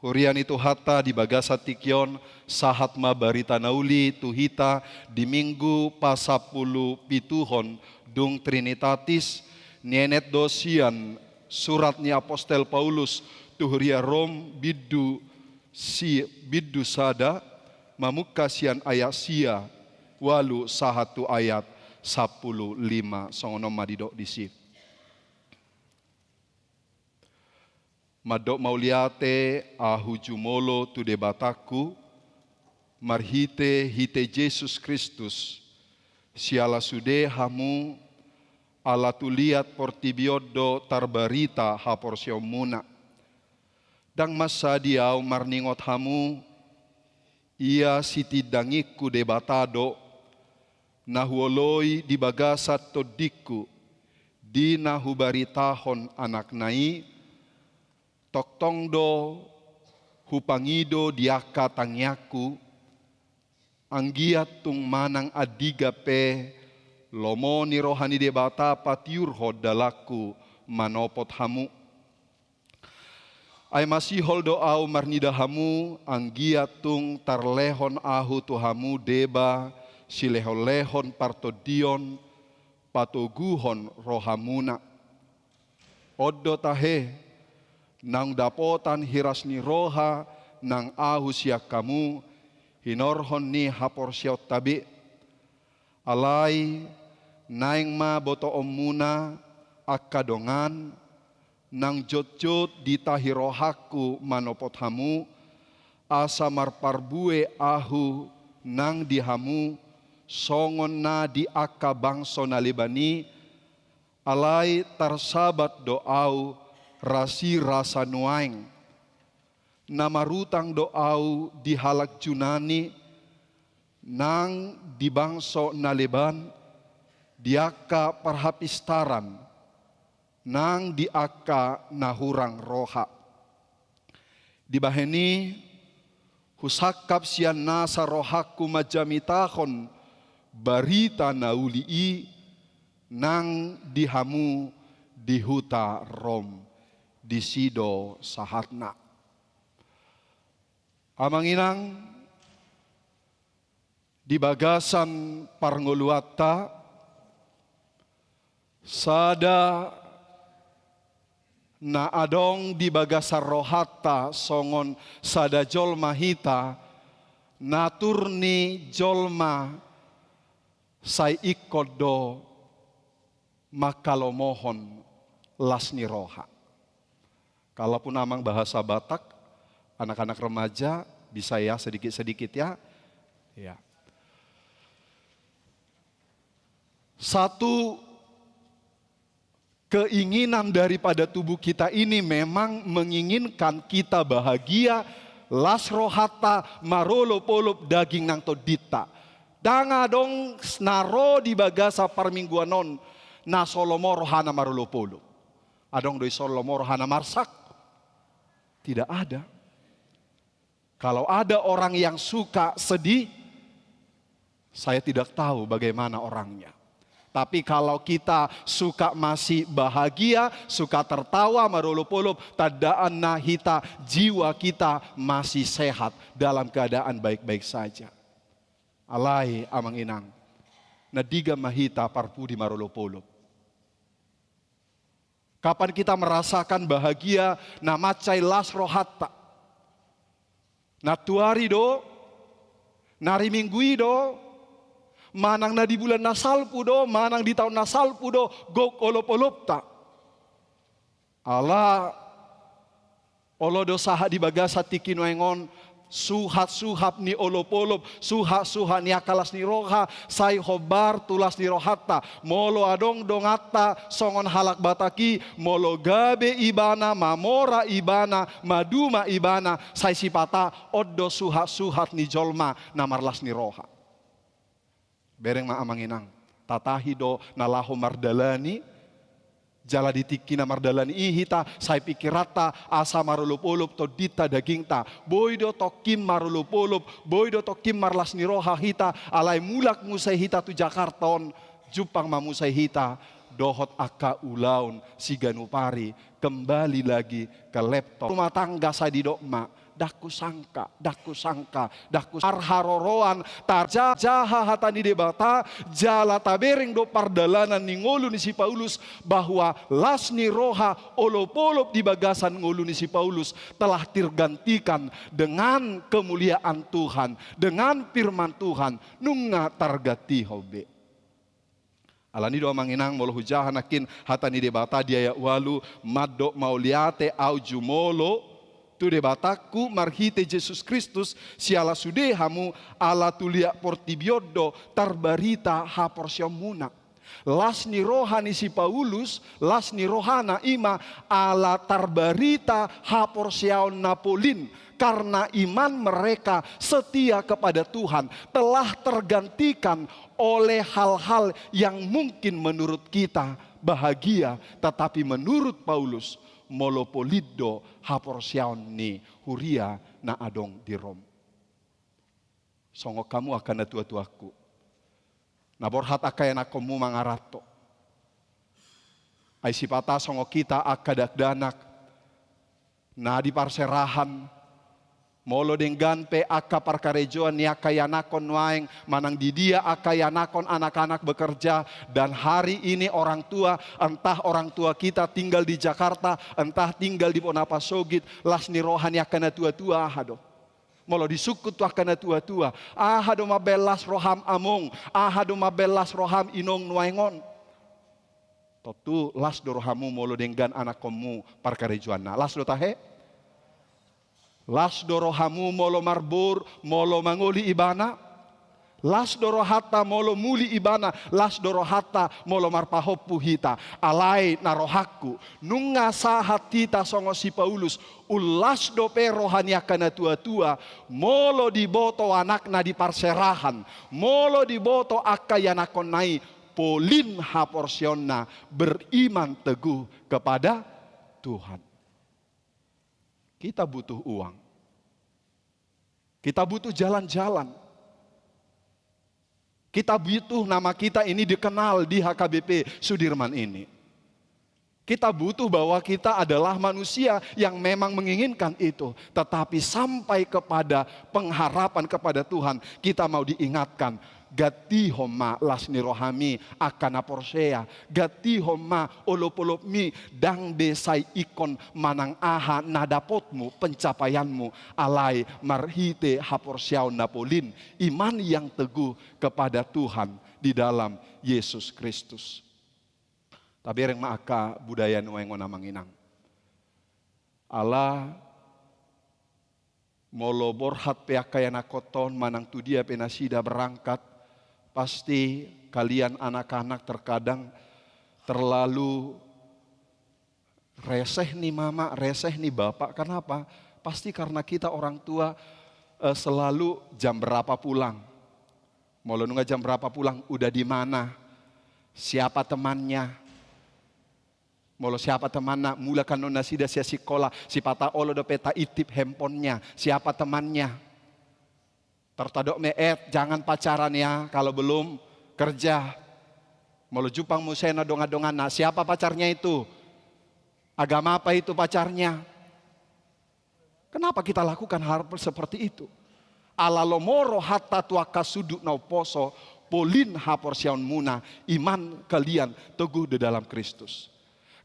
huria ni Tuhanta, di bagasan tingki on sahat ma barita na uli tu hita di Minggu pasampulu pituhon dung Trinitatis. Nienet do sian surat ni apostel Paulus tu huria Rom, bindu si-, bindu sada, mamungka sian ayat sia ualu sahat tu ayat sampulu lima, songon on ma didok disi. Mandok mauliate ahu jumolo tu Debatangku, marhitehite Jesus Kristus, siala sude hamu, ala tu liat portibi on do tarbarita haporseaonmuna. Ndang mansadi ahu marningot hamu, ia sitindangingku Debata do, na huoloi di bagasan tondingku, di na hubaritahon Anakna i, tongtong do hupangido di angka tangiangku, anggiat tung manang andigan pe lomo ni roha ni Debata patiurhon dalanku manopot hamu. Ai masihol do ahu marnida hamu, anggiat tung tarlehon ahu tu hamu deba silehonlehon partondion patoguhon rohamuna. On do tahe, naung dapotan hiras ni roha nang ahu sian hamu, hinorhon ni haporseaonta be. Alai naeng ma botoonmuna angka dongan, naung jotjot ditahi rohangku manopot hamu, asa marparbue ahu nang di hamu, songon na di angka bangso na leban i, alai tarsabat do ahu rasirasa nuaeng. Na marutang do ahu di halak Junani, nang di bangso na leban, di angka parhapistaran, nang di angka na hurang roha. Dibahen i, husangkap sian nasa rohangku manjamitahon barita na uli i nang di hamu di huta Rom. Disi do sahatna. Amang inang, di bagasan parngoluanta, sada na adong di bagasan rohanta songon sada jolma hita, natur ni jolma sai ingkon do mangkalomohon las ni roha. Kalaupun amang bahasa Batak, anak-anak remaja, bisa ya, sedikit-sedikit ya. Ya. Satu keinginan daripada tubuh kita ini memang menginginkan kita bahagia, las rohanta, marolopolop daging nang tondinta. Ndang adong na ro di bagasan parmingguan on na so lomo rohana marolopolop. Adong do i so lomo rohana marsak? Tidak ada. Kalau ada orang yang suka sedih, saya tidak tahu bagaimana orangnya. Tapi kalau kita suka masih bahagia, suka tertawa, marolopolop, tandaanna hita, jiwa kita masih sehat, dalam keadaan baik-baik saja. Alai, amang inang, na diga ma hita parpudi marolopolop? Kapan kita merasakan bahagia, na mansai las rohanta? Nantuari do, na ari Minggu i do, manang na di bulan na salpu do, manang di taon na salpu do, gok olopolopta? Ala olo do sahat di bagasan tingki nuaeng on, suhatsuhat ni olopolop, suhatsuhat ni angka las ni roha, sai hombar tu las ni rohanta. Molo adong donganta songon halak Batak i, molo gabe ibana, mamora ibana, maduma ibana, sai sipata on do suhatsuhat ni jolma na marlas ni roha. Bereng ma, amang inang, tatahi do na laho mardalani, jala di tingki na mardalani i hita, sai pikiranta asa marolopolop tondinta, dagingta. Boi do tongkin marolopolop, boi do tongkin marlas ni roha hita, alai mulak muse hita tu Jakarta on, jumpang ma muse hita dohot angka ulaon siganup ari, kembali lagi ke laptop. Rumah tangga sai didok ma, ndang husangka, ndang husangka, ndang hus-, marharoroan, tarjaha hata ni Debata, jala tabereng do pardalanan ni ngolu ni si Paulus, bahwa las ni roha, olopolop di bagasan ngolu ni si Paulus telah tergantikan dengan kemuliaan Tuhan, dengan firman Tuhan, nunga targantihon be. Alani do, amang inang, molo hujaha nangkin hata ni Debata di ayat ualu, mandok mauliate au jumolo tu Debatangku marhite Jesus Kristus, siala sude hamu, ala tu liat portibi on do tarbarita haporseaonmuna. Las ni roha ni si Paulus, las ni rohana i ma ala tarbarita haporseaon na polin, karena iman mereka setia kepada Tuhan, telah tergantikan oleh hal-hal yang mungkin menurut kita bahagia, tetapi menurut Paulus, molo polin do haporseaon ni huria na adong di Rom. Songon hamu angka natuatuangku, na borhat angka ianakhonmu mangaranto. Ai sipata songon hita angka dakdanak na di parserahan, molo denggan pe angka parkarejoan ni angka ianakhon nuaeng, manang di dia angka ianakhon, anak-anak bekerja, dan hari ini orang tua, entah orang tua kita tinggal di Jakarta, entah tinggal di Bona Pasogit, las ni roha ni angka natuatua aha do? Molo disungkun tu angka natuatua, aha do mambaen las roham among, aha do mambaen las roham inong nuaeng on? Tontu las do rohamu molo denggan anakhonmu parkarejoanna. Las do tahe? Las do rohamu molo marboru, molo mangoli ibana? Las do rohanta molo muli ibana, las do rohanta molo marpahompu hita. Alai na rohangku, nunga sahat hita songon si Paulus, umlas dope roha ni angka natuatua, molo diboto anakna di parserahan, molo diboto angka ianakhonna i, polin haporseaonna, beriman teguh kepada Tuhan. Kita butuh uang. Kita butuh jalan-jalan. Kita butuh nama kita ini dikenal di H K B P Sudirman ini. Kita butuh bahwa kita adalah manusia yang memang menginginkan itu. Tetapi sampai kepada pengharapan kepada Tuhan, kita mau diingatkan, gantihon ma las ni rohami angka na porsea, gantihon ma olopolopmi, ndang be sai ingkon manang aha na dapotmu, pencapaianmu, alai marhite haporseaon na polin, iman yang teguh kepada Tuhan di dalam Yesus Kristus. Tabereng ma angka budaya nuaeng on, amang inang. Ala molo borhat pe angka ianakhonta on manang tu dia pe nasida berangkat, pasti kalian anak-anak terkadang terlalu reseh ni mama, reseh ni bapak. Kenapa? Pasti karena kita orang tua, eh, selalu jam berapa pulang. Molo nunga jam berapa pulang, udah di mana, siapa temannya. Molo siapa temanna, mulak annon nasida sian sikola, sipata olo dope taintip handphonenya, siapa temannya. Tartadok me, "Et, jangan pacaran ya kalau belum kerja." Molo jumpang muse na dongan-donganna, "Siapa pacarnya itu? Agama apa itu pacarnya?" Kenapa kita lakukan hal seperti itu? Ala lomo rohanta tu angka sundut na umposo, polin haporseaonmuna, iman kalian teguh di dalam Kristus.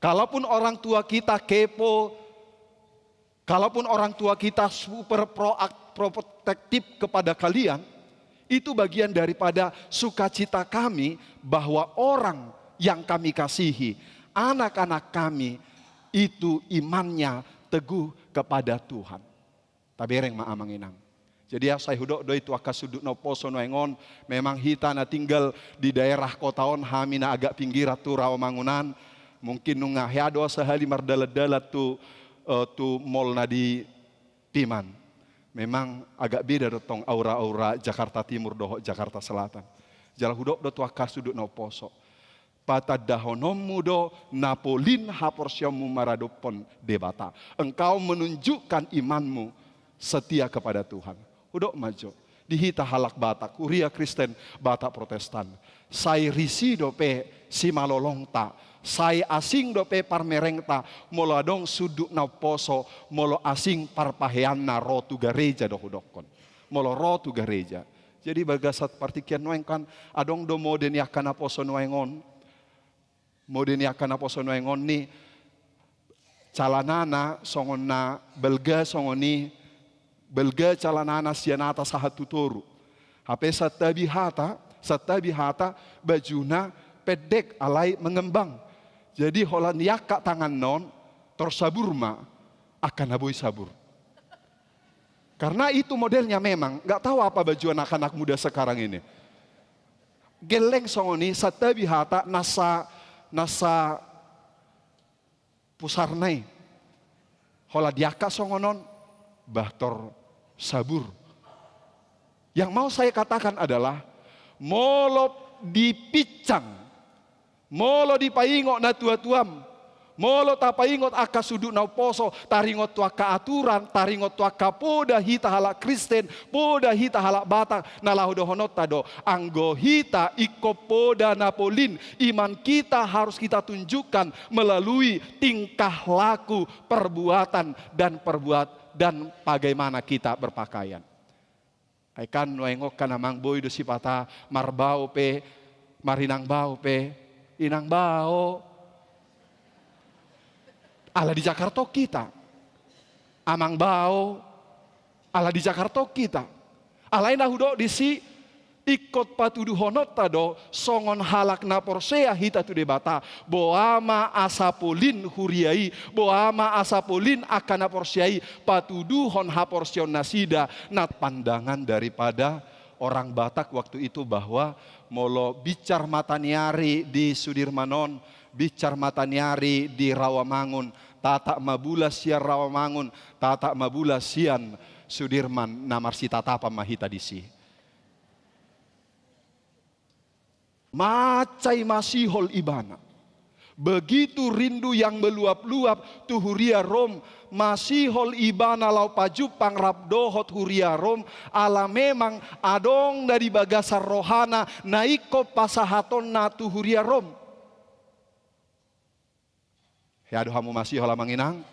Kalaupun orang tua kita kepo, kalaupun orang tua kita super proak-, protektif kepada kalian, itu bagian daripada sukacita kami bahwa orang yang kami kasihi, anak-anak kami, itu imannya teguh kepada Tuhan. Tabereng ma amang inang. Jadi, ahu sai hudok do i tu angka sundut na umposo nuaeng on, memang hita na tinggal di daerah kota on, hami na agak pinggiran tu Rawamangun an, mungkin nunga hea do sahali mardalan-dalan tu, eh, tu mall na di Piman. Memang agak beda do tong aura-aura Jakarta Timur dohot Jakarta Selatan. Jala hudok do tu angka sundut na umposo. Patandahononmu do na polin haporseaonmu maradophon Debata. Engkau menunjukkan imanmu setia kepada Tuhan. Hudok ma jo. Di hita halak Batak, huria Kristen Batak Protestan. Sai risi dope simalolongta, sai asing dope parmerengta, molo adong sundut na umposo, molo asing parpaheanna ro tu gareja do hudokkon. Molo ro tu gareja. Jadi bagasan partingkian nuaeng kan, adong do mode ni angka naposo nuaeng on. Mode ni angka naposo nuaeng on ni calanana songon na balga songon i, balga calanana sian atas sahat tu toru. Hape santabi hata, santabi hata bajuna pendek alai mengembang. Jadi holan diangkat tanganna on, tor sabur ma angka na boi sabur. Karena itu modelnya memang, nggak tahu apa baju anak-anak muda sekarang ini. Gelleng songon i, santabi hata nasa, nasa pusarna i. Holan diangkat songon on, bah tor sabur. Yang mau saya katakan adalah, molo dipinsang, molo dipaingot natua-tuam, molo tapaingot angka sundut na umposo, taringot tu angka aturan, taringot tu angka poda hita halak Kristen, poda hita halak Batak, na laho dohononta do, anggo hita ingkon poda na polin, iman kita harus kita tunjukkan melalui tingkah laku, perbuatan, dan perbuat-, dan bagaimana kita berpakaian. Ai kan nuaeng on kan amang, boi do sipata marbao pe, marinang bao pe, inang bao. Ala di Jakarta on hita. Amang bao, ala di Jakarta on hita. Alai na hudok disi, ingkon patuduhononta do songon halak na porsea hita tu Debata, boha ma asa polin huria i, boha ma asa polin angka na porsea i, patuduhon haporseaon nasida. Na pandangan daripada orang Batak waktu itu bahwa molo binsar mataniari di Sudirman on, binsar mataniari di Rawamangun, tatap ma bulan sian Rawamangun, tatap ma bulan sian Sudirman, na marsitatapan ma hita disi. Mansai masihol ibana. Begitu rindu yang meluap-luap tu huria Rom, masihol ibana laho pajumpang rap dohot huria Rom, ala memang adong na di bagasan rohana na ingkon pasahatonna tu huria Rom. Hea do hamu masihol amang inang?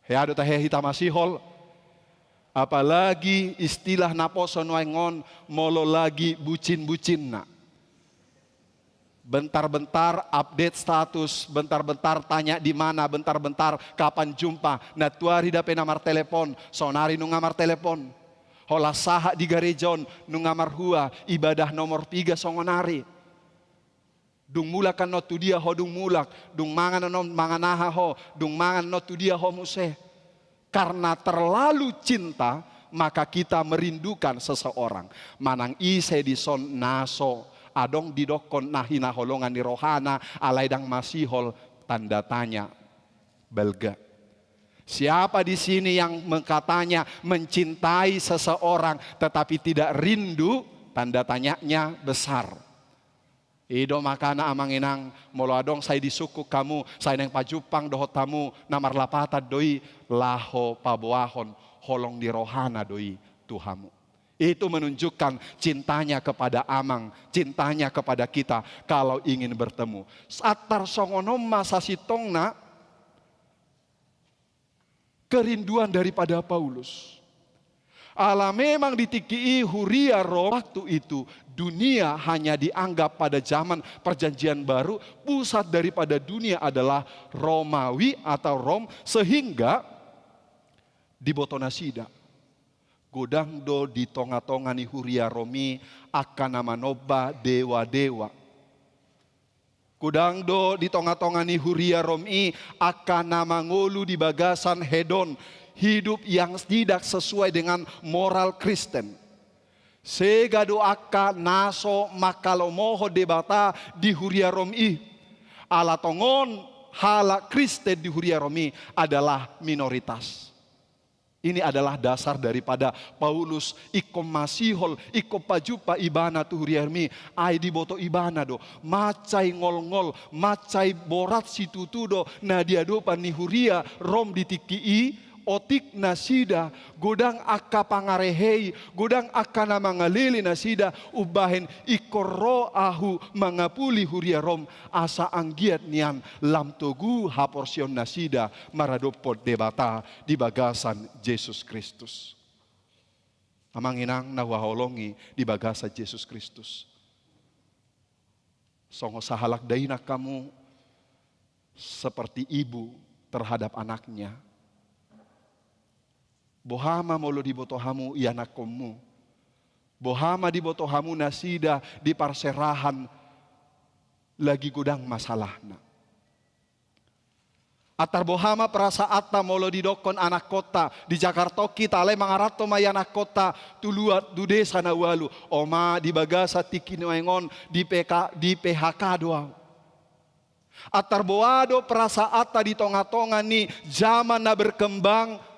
Hea do tahe hita masihol? Apalagi istilah naposo nuaeng on, molo lagi bucin-bucinna. Bentar-bentar update status, bentar-bentar tanya di mana, bentar-bentar kapan jumpa. Nantuari dope na martelepon, saonari nunga martelepon. Holan sahat di gareja on, nunga marhua, ibadah nomor piga songonari. Dung mulak annon tu dia ho dung mulak, dung mangan annon mangan aha ho, dung mangan annon tu dia ho muse. Karena terlalu cinta, maka kita merindukan seseorang. Manang ise dison na so adong didokkon na hinaholongan ni rohana, alai ndang masihol, tanda tanya, balga. Siapa di sini yang mengkatanya mencintai seseorang tetapi tidak rindu, tanda tanyanya besar. I do makana amang inang, molo adong sai disungkun hamu, sai naeng pajumpang dohot hamu, na marlapatan do i, laho paboahon holong ni rohana do i tu hamu. Itu menunjukkan cintanya kepada amang, cintanya kepada kita kalau ingin bertemu. Antar songon on ma sasintongna, kerinduan daripada Paulus. Ala memang di tingki i huria Rom waktu itu, dunia hanya dianggap pada zaman Perjanjian Baru, pusat daripada dunia adalah Romawi atau Rom, sehingga diboto nasida, godang do di tonga-tonga ni huria Rom i angka na manomba dewa-dewa. Godang do di tonga-tonga ni huria Rom i angka na mangolu di bagasan hedon, hidup yang tidak sesuai dengan moral Kristen. Sega do angka na so mangkalomohon Debata di huria Rom i. Ala tongon halak Kristen di huria Rom i adalah minoritas. Ini adalah dasar daripada Paulus ingkon masihol, ingkon pajumpa ibana tu huria Rom i, ai diboto ibana do, mansai ngolngol, mansai borat situtu do na di adopan ni huria Rom di tingki i, otik nasida, godang angka pangarehei, godang angka na mangalele nasida, umbahen ingkon ro ahu mangapuli huria Rom, asa anggiat nian lam togu haporseaon nasida maradophon Debata di bagasan Jesus Kristus. Amang inang na huhaholongi di bagasan Jesus Kristus. Songon sahalak dainang hamu seperti ibu terhadap anaknya. Boha ma molo diboto hamu ianakkonmu? Boha ma diboto hamu nasida di parserahan lagi godang masalahna? Antar boha ma perasaanta molo didokkon anakkonta, di Jakarta on hita alai mangaranto ma ianakkonta tu luat tu desa na ualu, oma di bagasan tingki nuaeng on di P K, di P H K do ahu. Antar boha do perasaanta di tonga-tonga ni zaman na berkembang,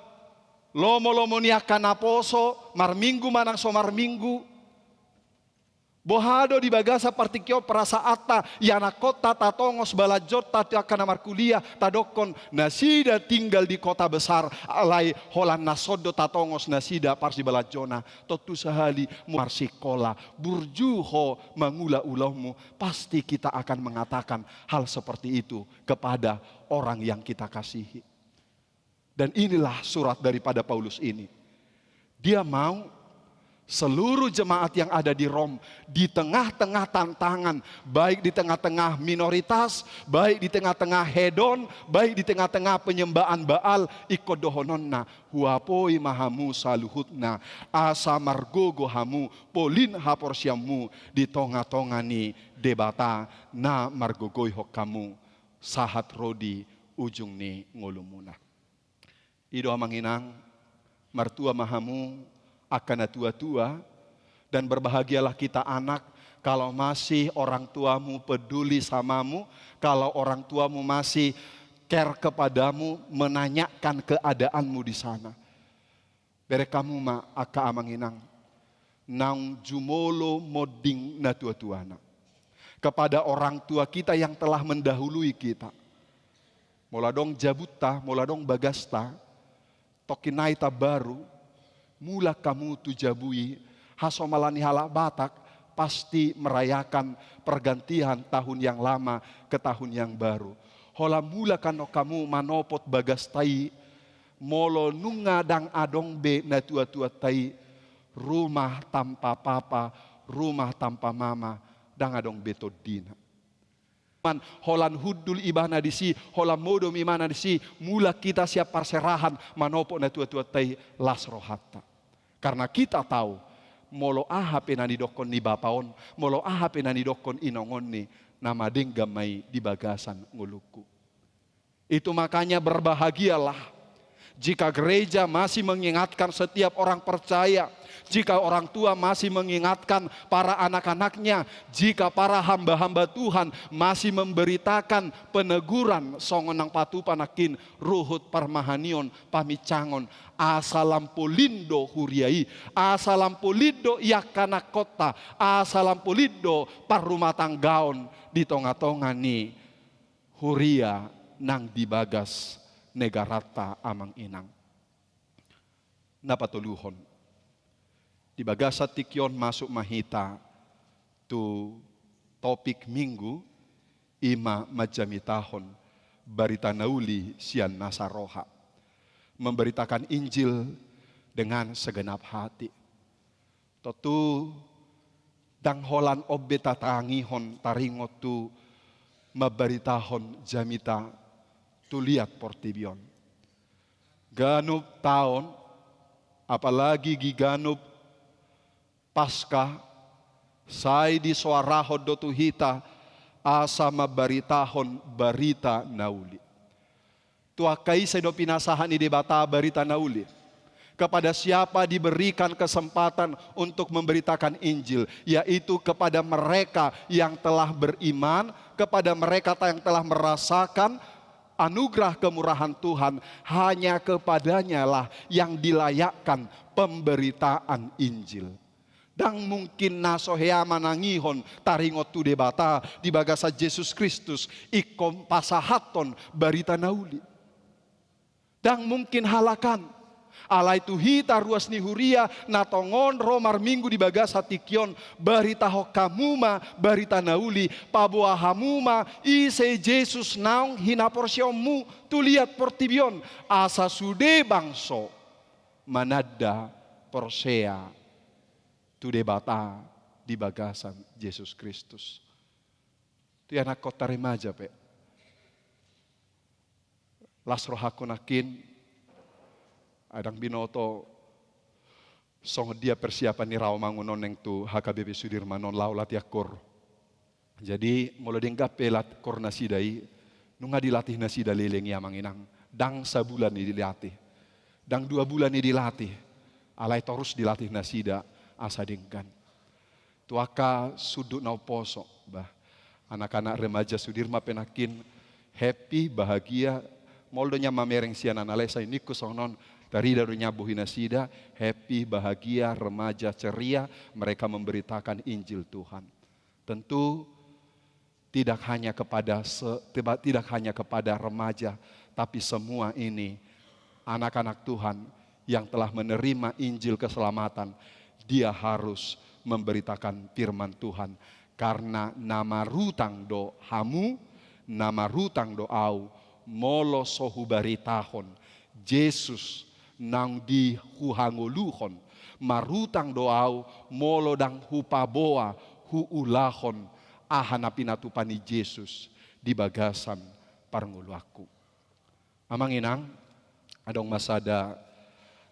lomo-lomo ni angka naposo, marminggu manang so marminggu. Boha do di bagasan partingkian on perasaanta, ianakhonta tatongos balanjonta tu angka na markuliah, tadokkon nasida tinggal di kota besar, alai holan na son do tatongos nasida parsibalanjona. Tontu sahali marsikola, burju ho mangula ulaonmu, pasti kita akan mengatakan hal seperti itu kepada orang yang kita kasihi. Dan inilah surat daripada Paulus ini. Dia mau seluruh jemaat yang ada di Rom, di tengah-tengah tantangan, baik di tengah-tengah minoritas, baik di tengah-tengah hedon, baik di tengah-tengah penyembahan Baal, ingkon dohononna, huapoi ma hamu saluhutna, asa margogo hamu, polin haporseaonmu di tonga-tonga ni Debata na margogoihon hamu sahat ro di ujung ni ngolumuna. I do amang inang, martua ma hamu angka na tua-tua, dan berbahagialah kita anak, kalau masih orang tuamu peduli samamu, kalau orang tuamu masih care kepadamu, menanyakan keadaanmu di sana. Bereng hamu ma angka amang inang naung jumolo monding na tua-tuana. Kepada orang tua kita yang telah mendahului kita. Molo adong jabunta, molo adong bagasta, tongkin nai tambaru, mulak hamu tu jabu i, hasomalan ni halak Batak pasti merayakan pergantian tahun yang lama ke tahun yang baru. Holan mulak annon hamu manopot bagasta i, molo nunga ndang adong be na tua-tuanta i, rumah tanpa papa, rumah tanpa mama, ndang adong be tondina. Man, holan hundul ibana disi, holan modom ibana disi, mulak hita sian parserahan manopot na tua-tuanta i, las rohanta. Karena kita tahu, molo aha pe na nidokkon ni bapa on, molo aha pe na nidokkon inong on i, na madenggan ma i di bagasan ngolungku. Itu makanya berbahagialah Jika gereja masih mengingatkan setiap orang percaya, jika orang tua masih mengingatkan para anak-anaknya, jika para hamba-hamba Tuhan masih memberitakan peneguran, songon na patupa nangkin, ruhut parmahanion, pamincangon, asa lam polin do huria i, asa lam polin do angka anakhonta, asa lam polin do parrumatanggaon di tonga-tonga ni huria nang di bagas negaranta, amang inang. Na patoluhon, di bagasan tingki on masuk ma hita tu topik Minggu, i ma manjamitahon barita na uli sian nasa roha. Memberitakan Injil dengan segenap hati. Tontu ndang holan on be tatangihon taringot tu mambaritahon jamita tu liat portibi on. Ganup taon, apalagi di ganup Paskah, sai disoarahon do tu hita asa mambaritahon barita na uli. Tu angka ise do pinasahat ni Debata barita na uli? Kepada siapa diberikan kesempatan untuk memberitakan Injil? Yaitu kepada mereka yang telah beriman, kepada mereka yang telah merasakan anugerah kemurahan Tuhan. Hanya kepadanyalah yang dilayakkan pemberitaan Injil. Ndang mungkin na so hea manangihon taringot tu Debata di bagasan Jesus Kristus ingkon pasahathon barita na uli. Ndang mungkin halak an. Alai tu hita ruas ni huria na tongon ro marminggu di bagasan tingki on, baritahon hamu ma barita na uli, paboa hamu ma ise Jesus naung hinaporseaonmu tu liat portibi on, asa sude bangso mananda porsea tu Debata di bagasan Jesus Kristus. Tu anakhonta remaja pe, las rohangku nangkin, ai ndang binoto songon dia persiapan ni raomangun on naeng tu H K B P Sudirman on laho latihan koor. Jadi molo denggan pe lat-, koor nasida i, nunga dilatih nasida leleng i, amang inang. Ndang sabulan i dilatih, ndang dua bulan i dilatih, alai torus dilatih nasida asa denggan. Tu angka sundut na umposo, bah, anak-anak remaja Sudirman pe nangkin happy, bahagia. Molo do nian mamereng sian ana lesa i, ningku songon on, tarida do nian bohi nasida, happy, bahagia, remaja, ceria, mereka memberitakan Injil Tuhan. Tentu tidak hanya kepada se-, tiba-, tidak hanya kepada remaja, tapi semua ini anak-anak Tuhan yang telah menerima Injil keselamatan, dia harus memberitakan firman Tuhan. Karena na marutang do hamu, na marutang do au, molo so hubaritahon Jesus naung di huhangoluhon, marutang do au molo ndang hupaboa huulahon aha na pinatupa ni Jesus di bagasan parngoluanku. Amang inang, adong ma sada,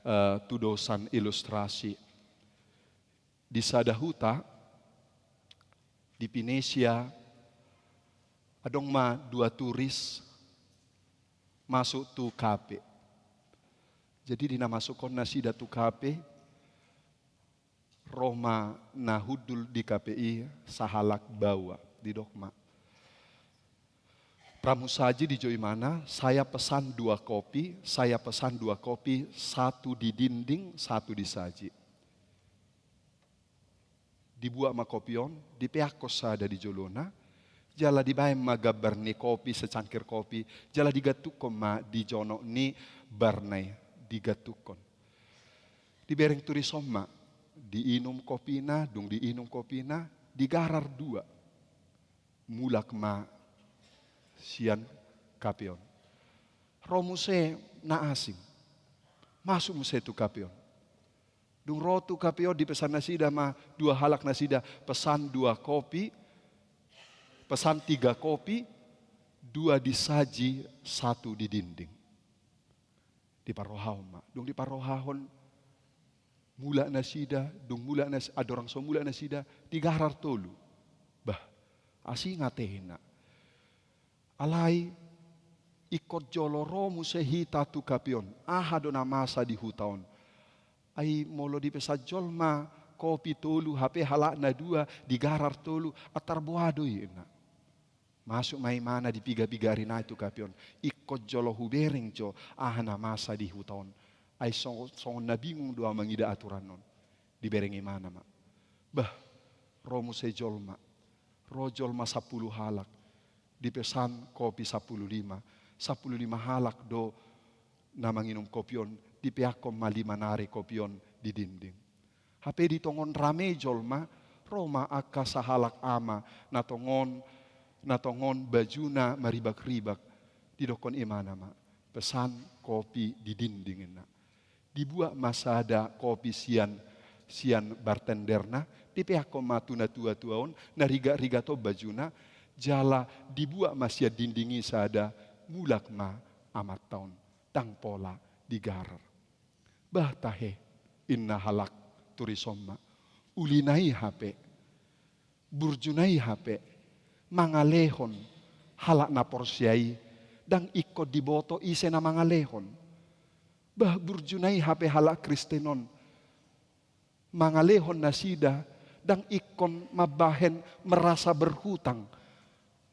eh, tudosan ilustrasi. Di sada huta di Pinesia, adong ma dua turis masuk tu kafe. Jadi di na masukhon nasida tu kafe, ro ma na hundul di kafe i sahalak baoa, didok ma, "Pramusaji," dijou ibana, "saya pesan dua kopi, saya pesan dua kopi, satu di dinding, satu di saji." Dibuat ma kopi on, dipeakkon sada di jolona, jala dibaen ma gambar ni kopi, secangkir kopi, jala digantukkon ma di jonok ni barna i, digantukkon. Dibereng turis on ma, diinum kopina, dung diinum kopina, digarar dua. Mulak ma sian kafe on. Ro muse na asing. Masuk muse tu kafe on. Dung ro tu kafe on, dipesan nasida ma dua halak nasida, pesan dua kopi, pesan tiga kopi, dua di saji, satu di dinding. Diparrohahon ma. Dung diparrohahon, mulak nasida, dung mulak nas-, andorang so mulak nasida, digarar tolu. Bah, asing atena. Alai, Ingkon jolo ro muse hita tu kafe on, aha do na masa di huta on. Ai molo dipesan jolma kopi tolu, hape halak na dua, digarar tolu, antar boha do i, inna. Masuk ma imana di piga-piga ari nai tu kafe on. Ingkon jolo hubereng jo aha na masa di huta on. Ai songon, songon na bingung do ahu mangida aturan on. Dibereng imana ma. Bah, ro muse jolma. Ro jolma sampulu halak. Dipesan kopi sampulu lima. Sampulu lima halak do na manginum kopi on. Dipeakkon ma lima nari kopi on di dinding. Hape di tongon rame jolma, ro ma angka sahalak ama, na tongon, na tongon bajuna maribak-ribak. Didokkon imana ma, pesan kopi di dinding, inna. Dibuat ma sada kopi sian, sian bartenderna, dipeakkon ma tu natua-tua on, na rigat-rigat on bajuna, jala dibuat ma sian dinding i sada, mulak ma amanta on, ndang pola digarar. Bah tahe, inna halak turis on ma. Ulina i hape, burjuna i hape, mangalehon halak na porsea i, ndang ingkon diboto ise na mangalehon. Bah burjuna i hape halak Kristen on, mangalehon nasida, ndang ingkon mambahen merasa berhutang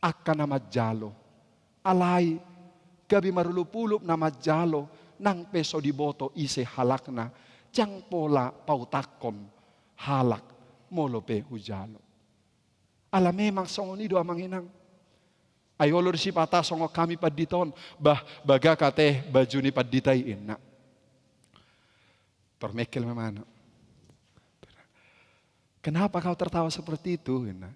angka na manjalo. Alai, gabe marolop-olop na manjalo, nang pe so diboto ise halakna, ndang pola pautangkon halak molo pe hujalo. Ala memang songon i do amang inang. Ai olo do sipata songon hami pandita on, bah, bagak ate baju ni pandita i, inna. Tormengkel ma imana. Kenapa kau tertawa seperti itu, inna.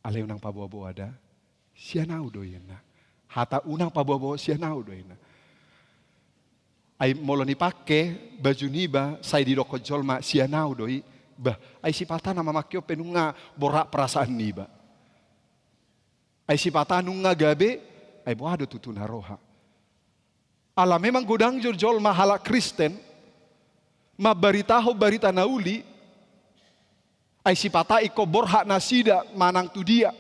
Alai unang paboa-boa da. Sian ahu do i, inna. Hata unang paboa-boa sian ahu do i, inna. Ai molo nipangke baju niba, sai didokkon jolma sian ahu do i. Bah, ai sipata na mamangke on pe nunga borat perasaan niba. Ai sipata nunga gabe, ai boha do tutu na roha. Ala memang godang jo jolma halak Kristen, mambaritahon barita na uli, ai sipata ingkon borhat nasida manang tu dia.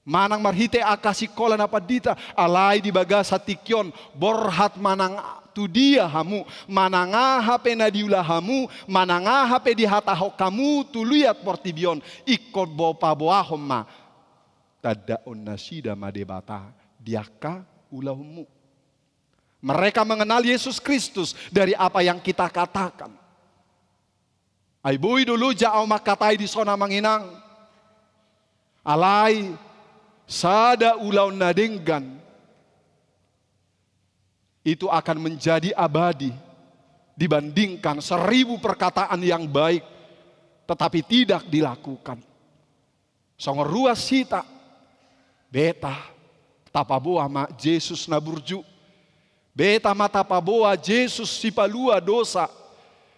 Manang marhite angka sikola na pandita, alai di bagasan tingki on, borhat manang tu dia hamu, manang aha pe na diula hamu, manang aha pe dihatahon hamu tu liat portibi on, ingkon bo paboahon ma. Tandaon nasida ma Debata di angka ulaonmu. Mereka mengenal Yesus Kristus dari apa yang kita katakan. Ai boi do loja ahu mangkatai dison amang inang. Alai sada ulaon na denggan itu akan menjadi abadi dibandingkan seribu perkataan yang baik tetapi tidak dilakukan. Songon ruas hita, beta tapaboa ma Jesus na burju. Beta ma tapaboa Jesus sipalua dosa.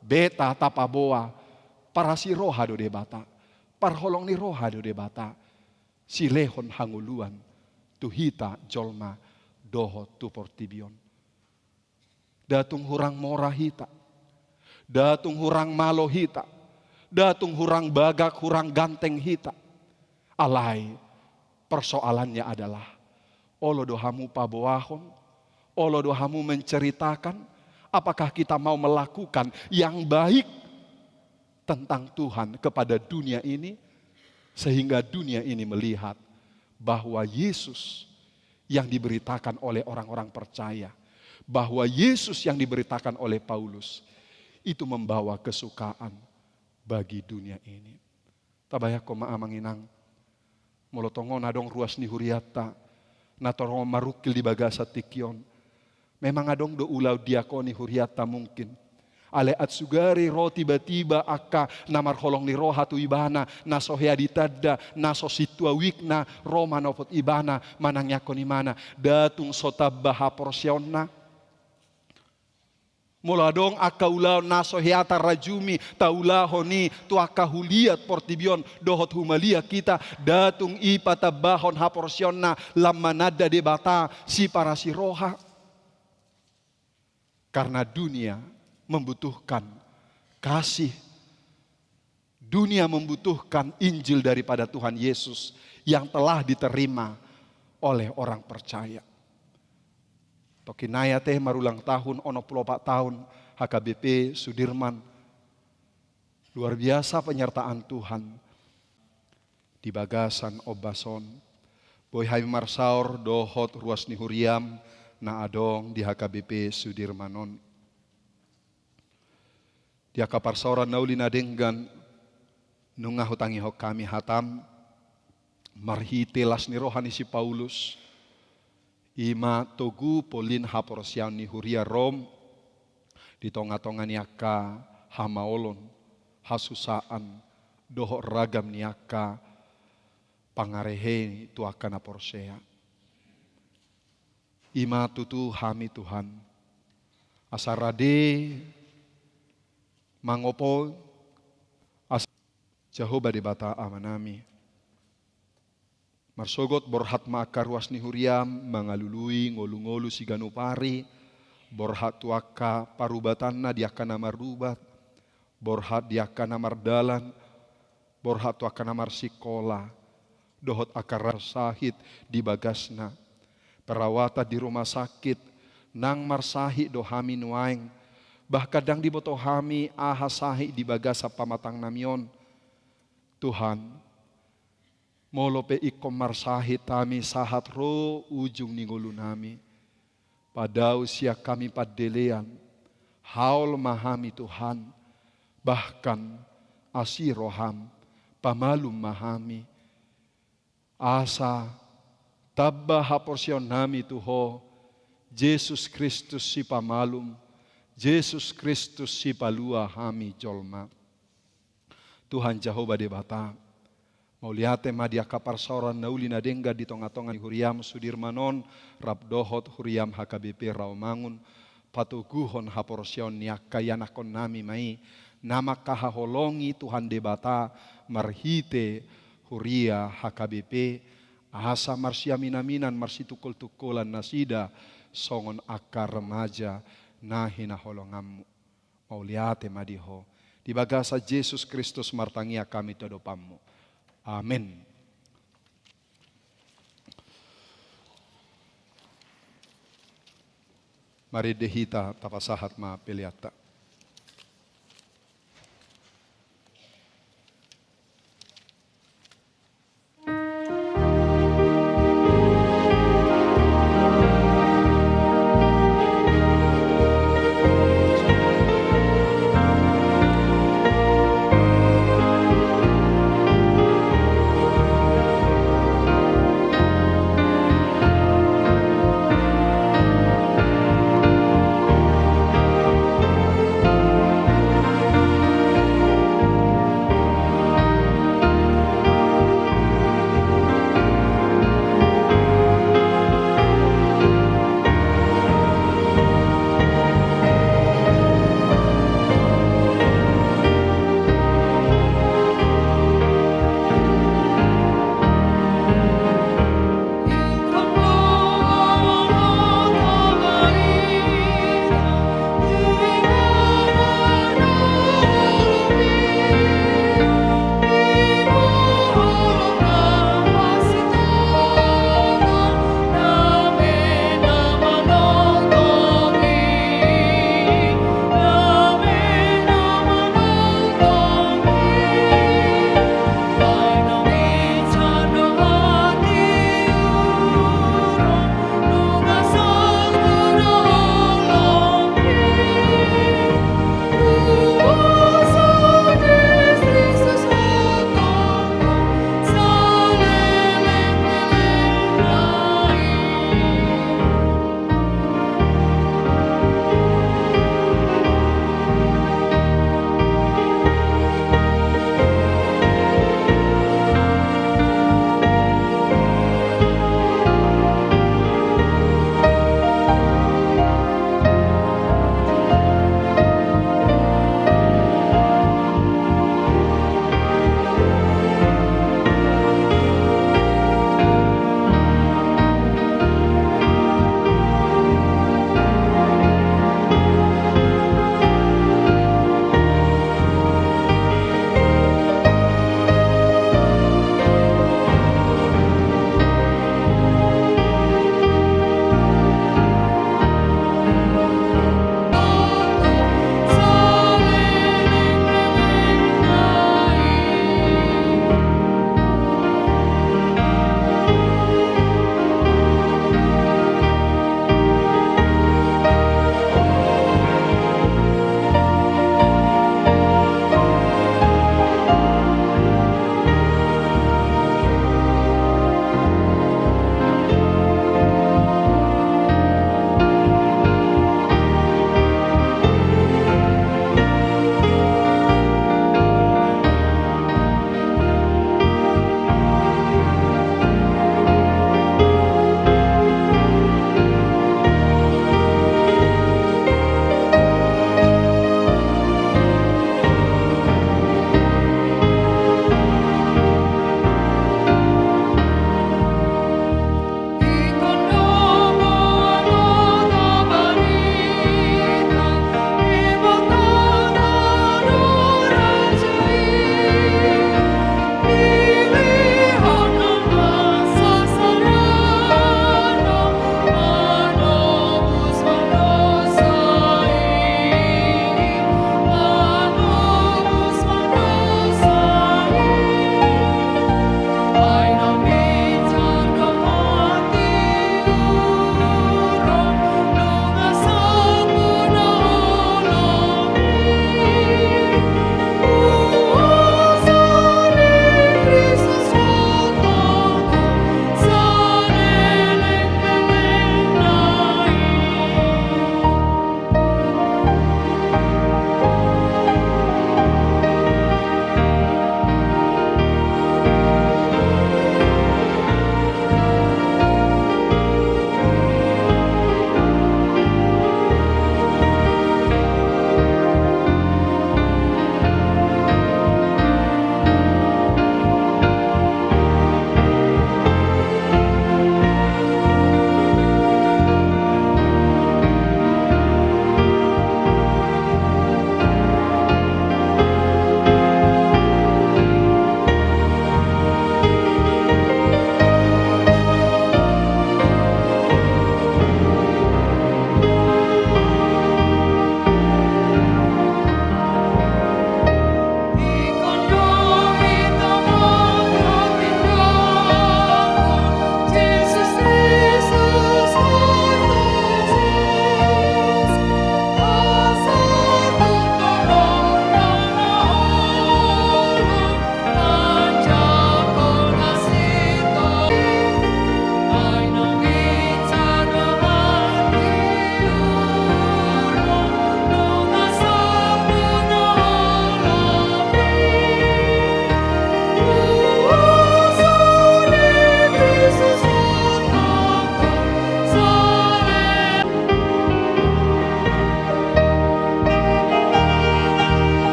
Beta tapaboa parasi roha do Debata. Parholong ni roha do Debata. Silehon hangoluan tu hita jolma dohot tu portibi on. Nda tung hurang mora hita. Nda tung hurang malo hita. Nda tung hurang bagak, hurang ganteng hita. Alai, persoalannya adalah, olo do hamu paboahon, olo do hamu menceritakan, apakah kita mau melakukan yang baik tentang Tuhan kepada dunia ini, sehingga dunia ini melihat bahwa Yesus yang diberitakan oleh orang-orang percaya, bahwa Yesus yang diberitakan oleh Paulus itu membawa kesukaan bagi dunia ini. Tabayangkon ma amang inang, molo tongon adong ruas ni hurianta na tongon marungkil di bagasan tingki on, memang adong do ulaon diakoni hurianta mungkin. Alai ansugari ro tiba-tiba angka na marholong ni roha tu ibana, na so hea ditanda, na so sintua wikna, ro manopot ibana, manangiangkon imana, nda tung so tamba haporseaonna. Molo adong angka ulaon na so hea tarajumi taulahon i tu angka huliat portibi on dohot humaliang hita, nda tung i patambahon haporseaonna lam mananda Debata siparasi roha. Karena dunia membutuhkan kasih. Dunia membutuhkan Injil daripada Tuhan Yesus yang telah diterima oleh orang percaya. Tongkin nai ate marulang tahun onom pulu opat tahun H K B P Sudirman. Luar biasa penyertaan Tuhan di bagasan ombas on. Boi hami marsaor dohot ruas ni huriam na adong di H K B P Sudirman on. Di angka parsaoran na uli na denggan, nunga hutangihon hami hatam, marhite las ni roha ni si Paulus, i ma togu polin haporseaon ni huria Rom, di tonga-tonga ni angka hamaolon, hasusaan, dohot ragam ni angka pangarehe tu angka na porsea. I ma tutu hami Tuhan, asa rade mangopo, asa Jahowa Debata Amanami. Marsogot borhat ma angka ruas ni huriam, mangalului ngolu-ngolu siganup ari, borhat tu angka parubatanna di angka na marubat, borhat di angka na mardalan, borhat tu angka na marsikola, dohot angka na marsahit di bagasna. Perawatan di rumah sakit, nang marsahit do hami nuaeng, bahkan ndang diboto hami aha sahit di bagasan pamatangnami on. Tuhan, molo pe ingkon marsahit hami sahat ro ujung ni ngolunami, padao sian hami pandelean, haol ma hami Tuhan, bahkan asi roham, pamalum ma hami. Asa tamba haporseaonnami tu Ho, Jesus Kristus Sipamalum, Jesus Kristus Sipalua hami jolma. Tuhan Jahowa Debata, mauliate ma di angka parsaoran na uli na denggan di tonga-tonga ni huriam Sudirman on, rap dohot huriam H K B P Rawamangun, patoguhon haporseaon ni angka ianakkonnami ma i, na mangkahaholongi Tuhan Debata marhite huria H K B P, asa marsiamin-aminan marsitungkol-tungkolan nasida songon angka remaja na hinaholonganmu. Mauliate ma di Ho. Di bagasan Jesus Kristus martangiang hami tu adopanmu. Amen. Marende hita, tapasahat ma peleanta.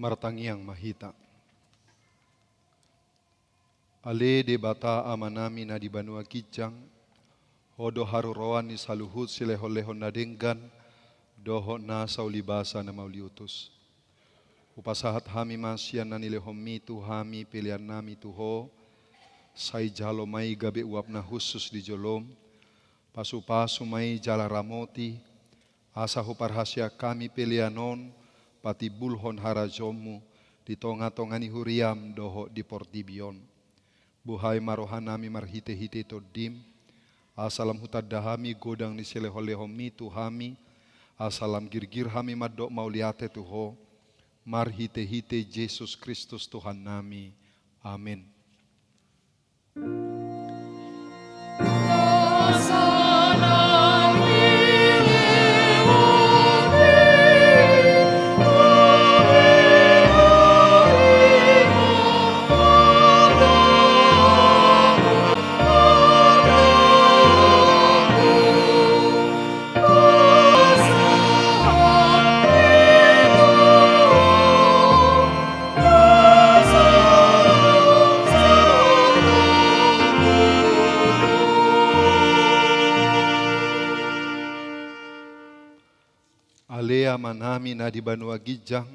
Martangiang ma hita. Ale Debata Amanami na di banua ginjang, Ho do haruroan ni saluhut silehonlehon na denggan, dohot nasa ulibasa na mauliutus. Hupasahat hami ma sian na nilehonMi tu hami peleannami tu Ho, sai jalo ma i gabe uap na hushus di joloM, pasupasu ma i jala ramoti, asa huparhaseang hami pelean on patimbulhon harajaonMu di tongatonga ni huriaM dohot di portibi on. Buhai ma rohanami marhitehite TondiM, asa lam hutanda hami godang ni silehonlehonMi tu hami, asa lam girgir hami mandok mauliate tu Ho, marhitehite Jesus Kristus Tuhannami. Amen. Ale Amanami na di banua ginjang,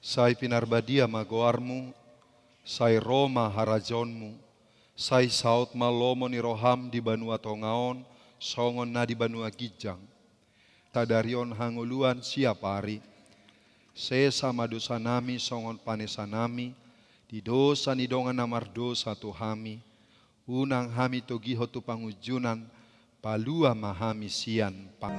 sai pinarbadia ma goarMu, sai ro ma harajaonMu, sai saut ma lomo ni rohaM di banua tonga on, songon na di banua ginjang. Sadari on hangoluan siapari. Sesa ma dosanami songon panesanami di dosa ni dongan na mardosa tu hami. Unang hami togihon tu pangunjunan, palua ma hami sian pa-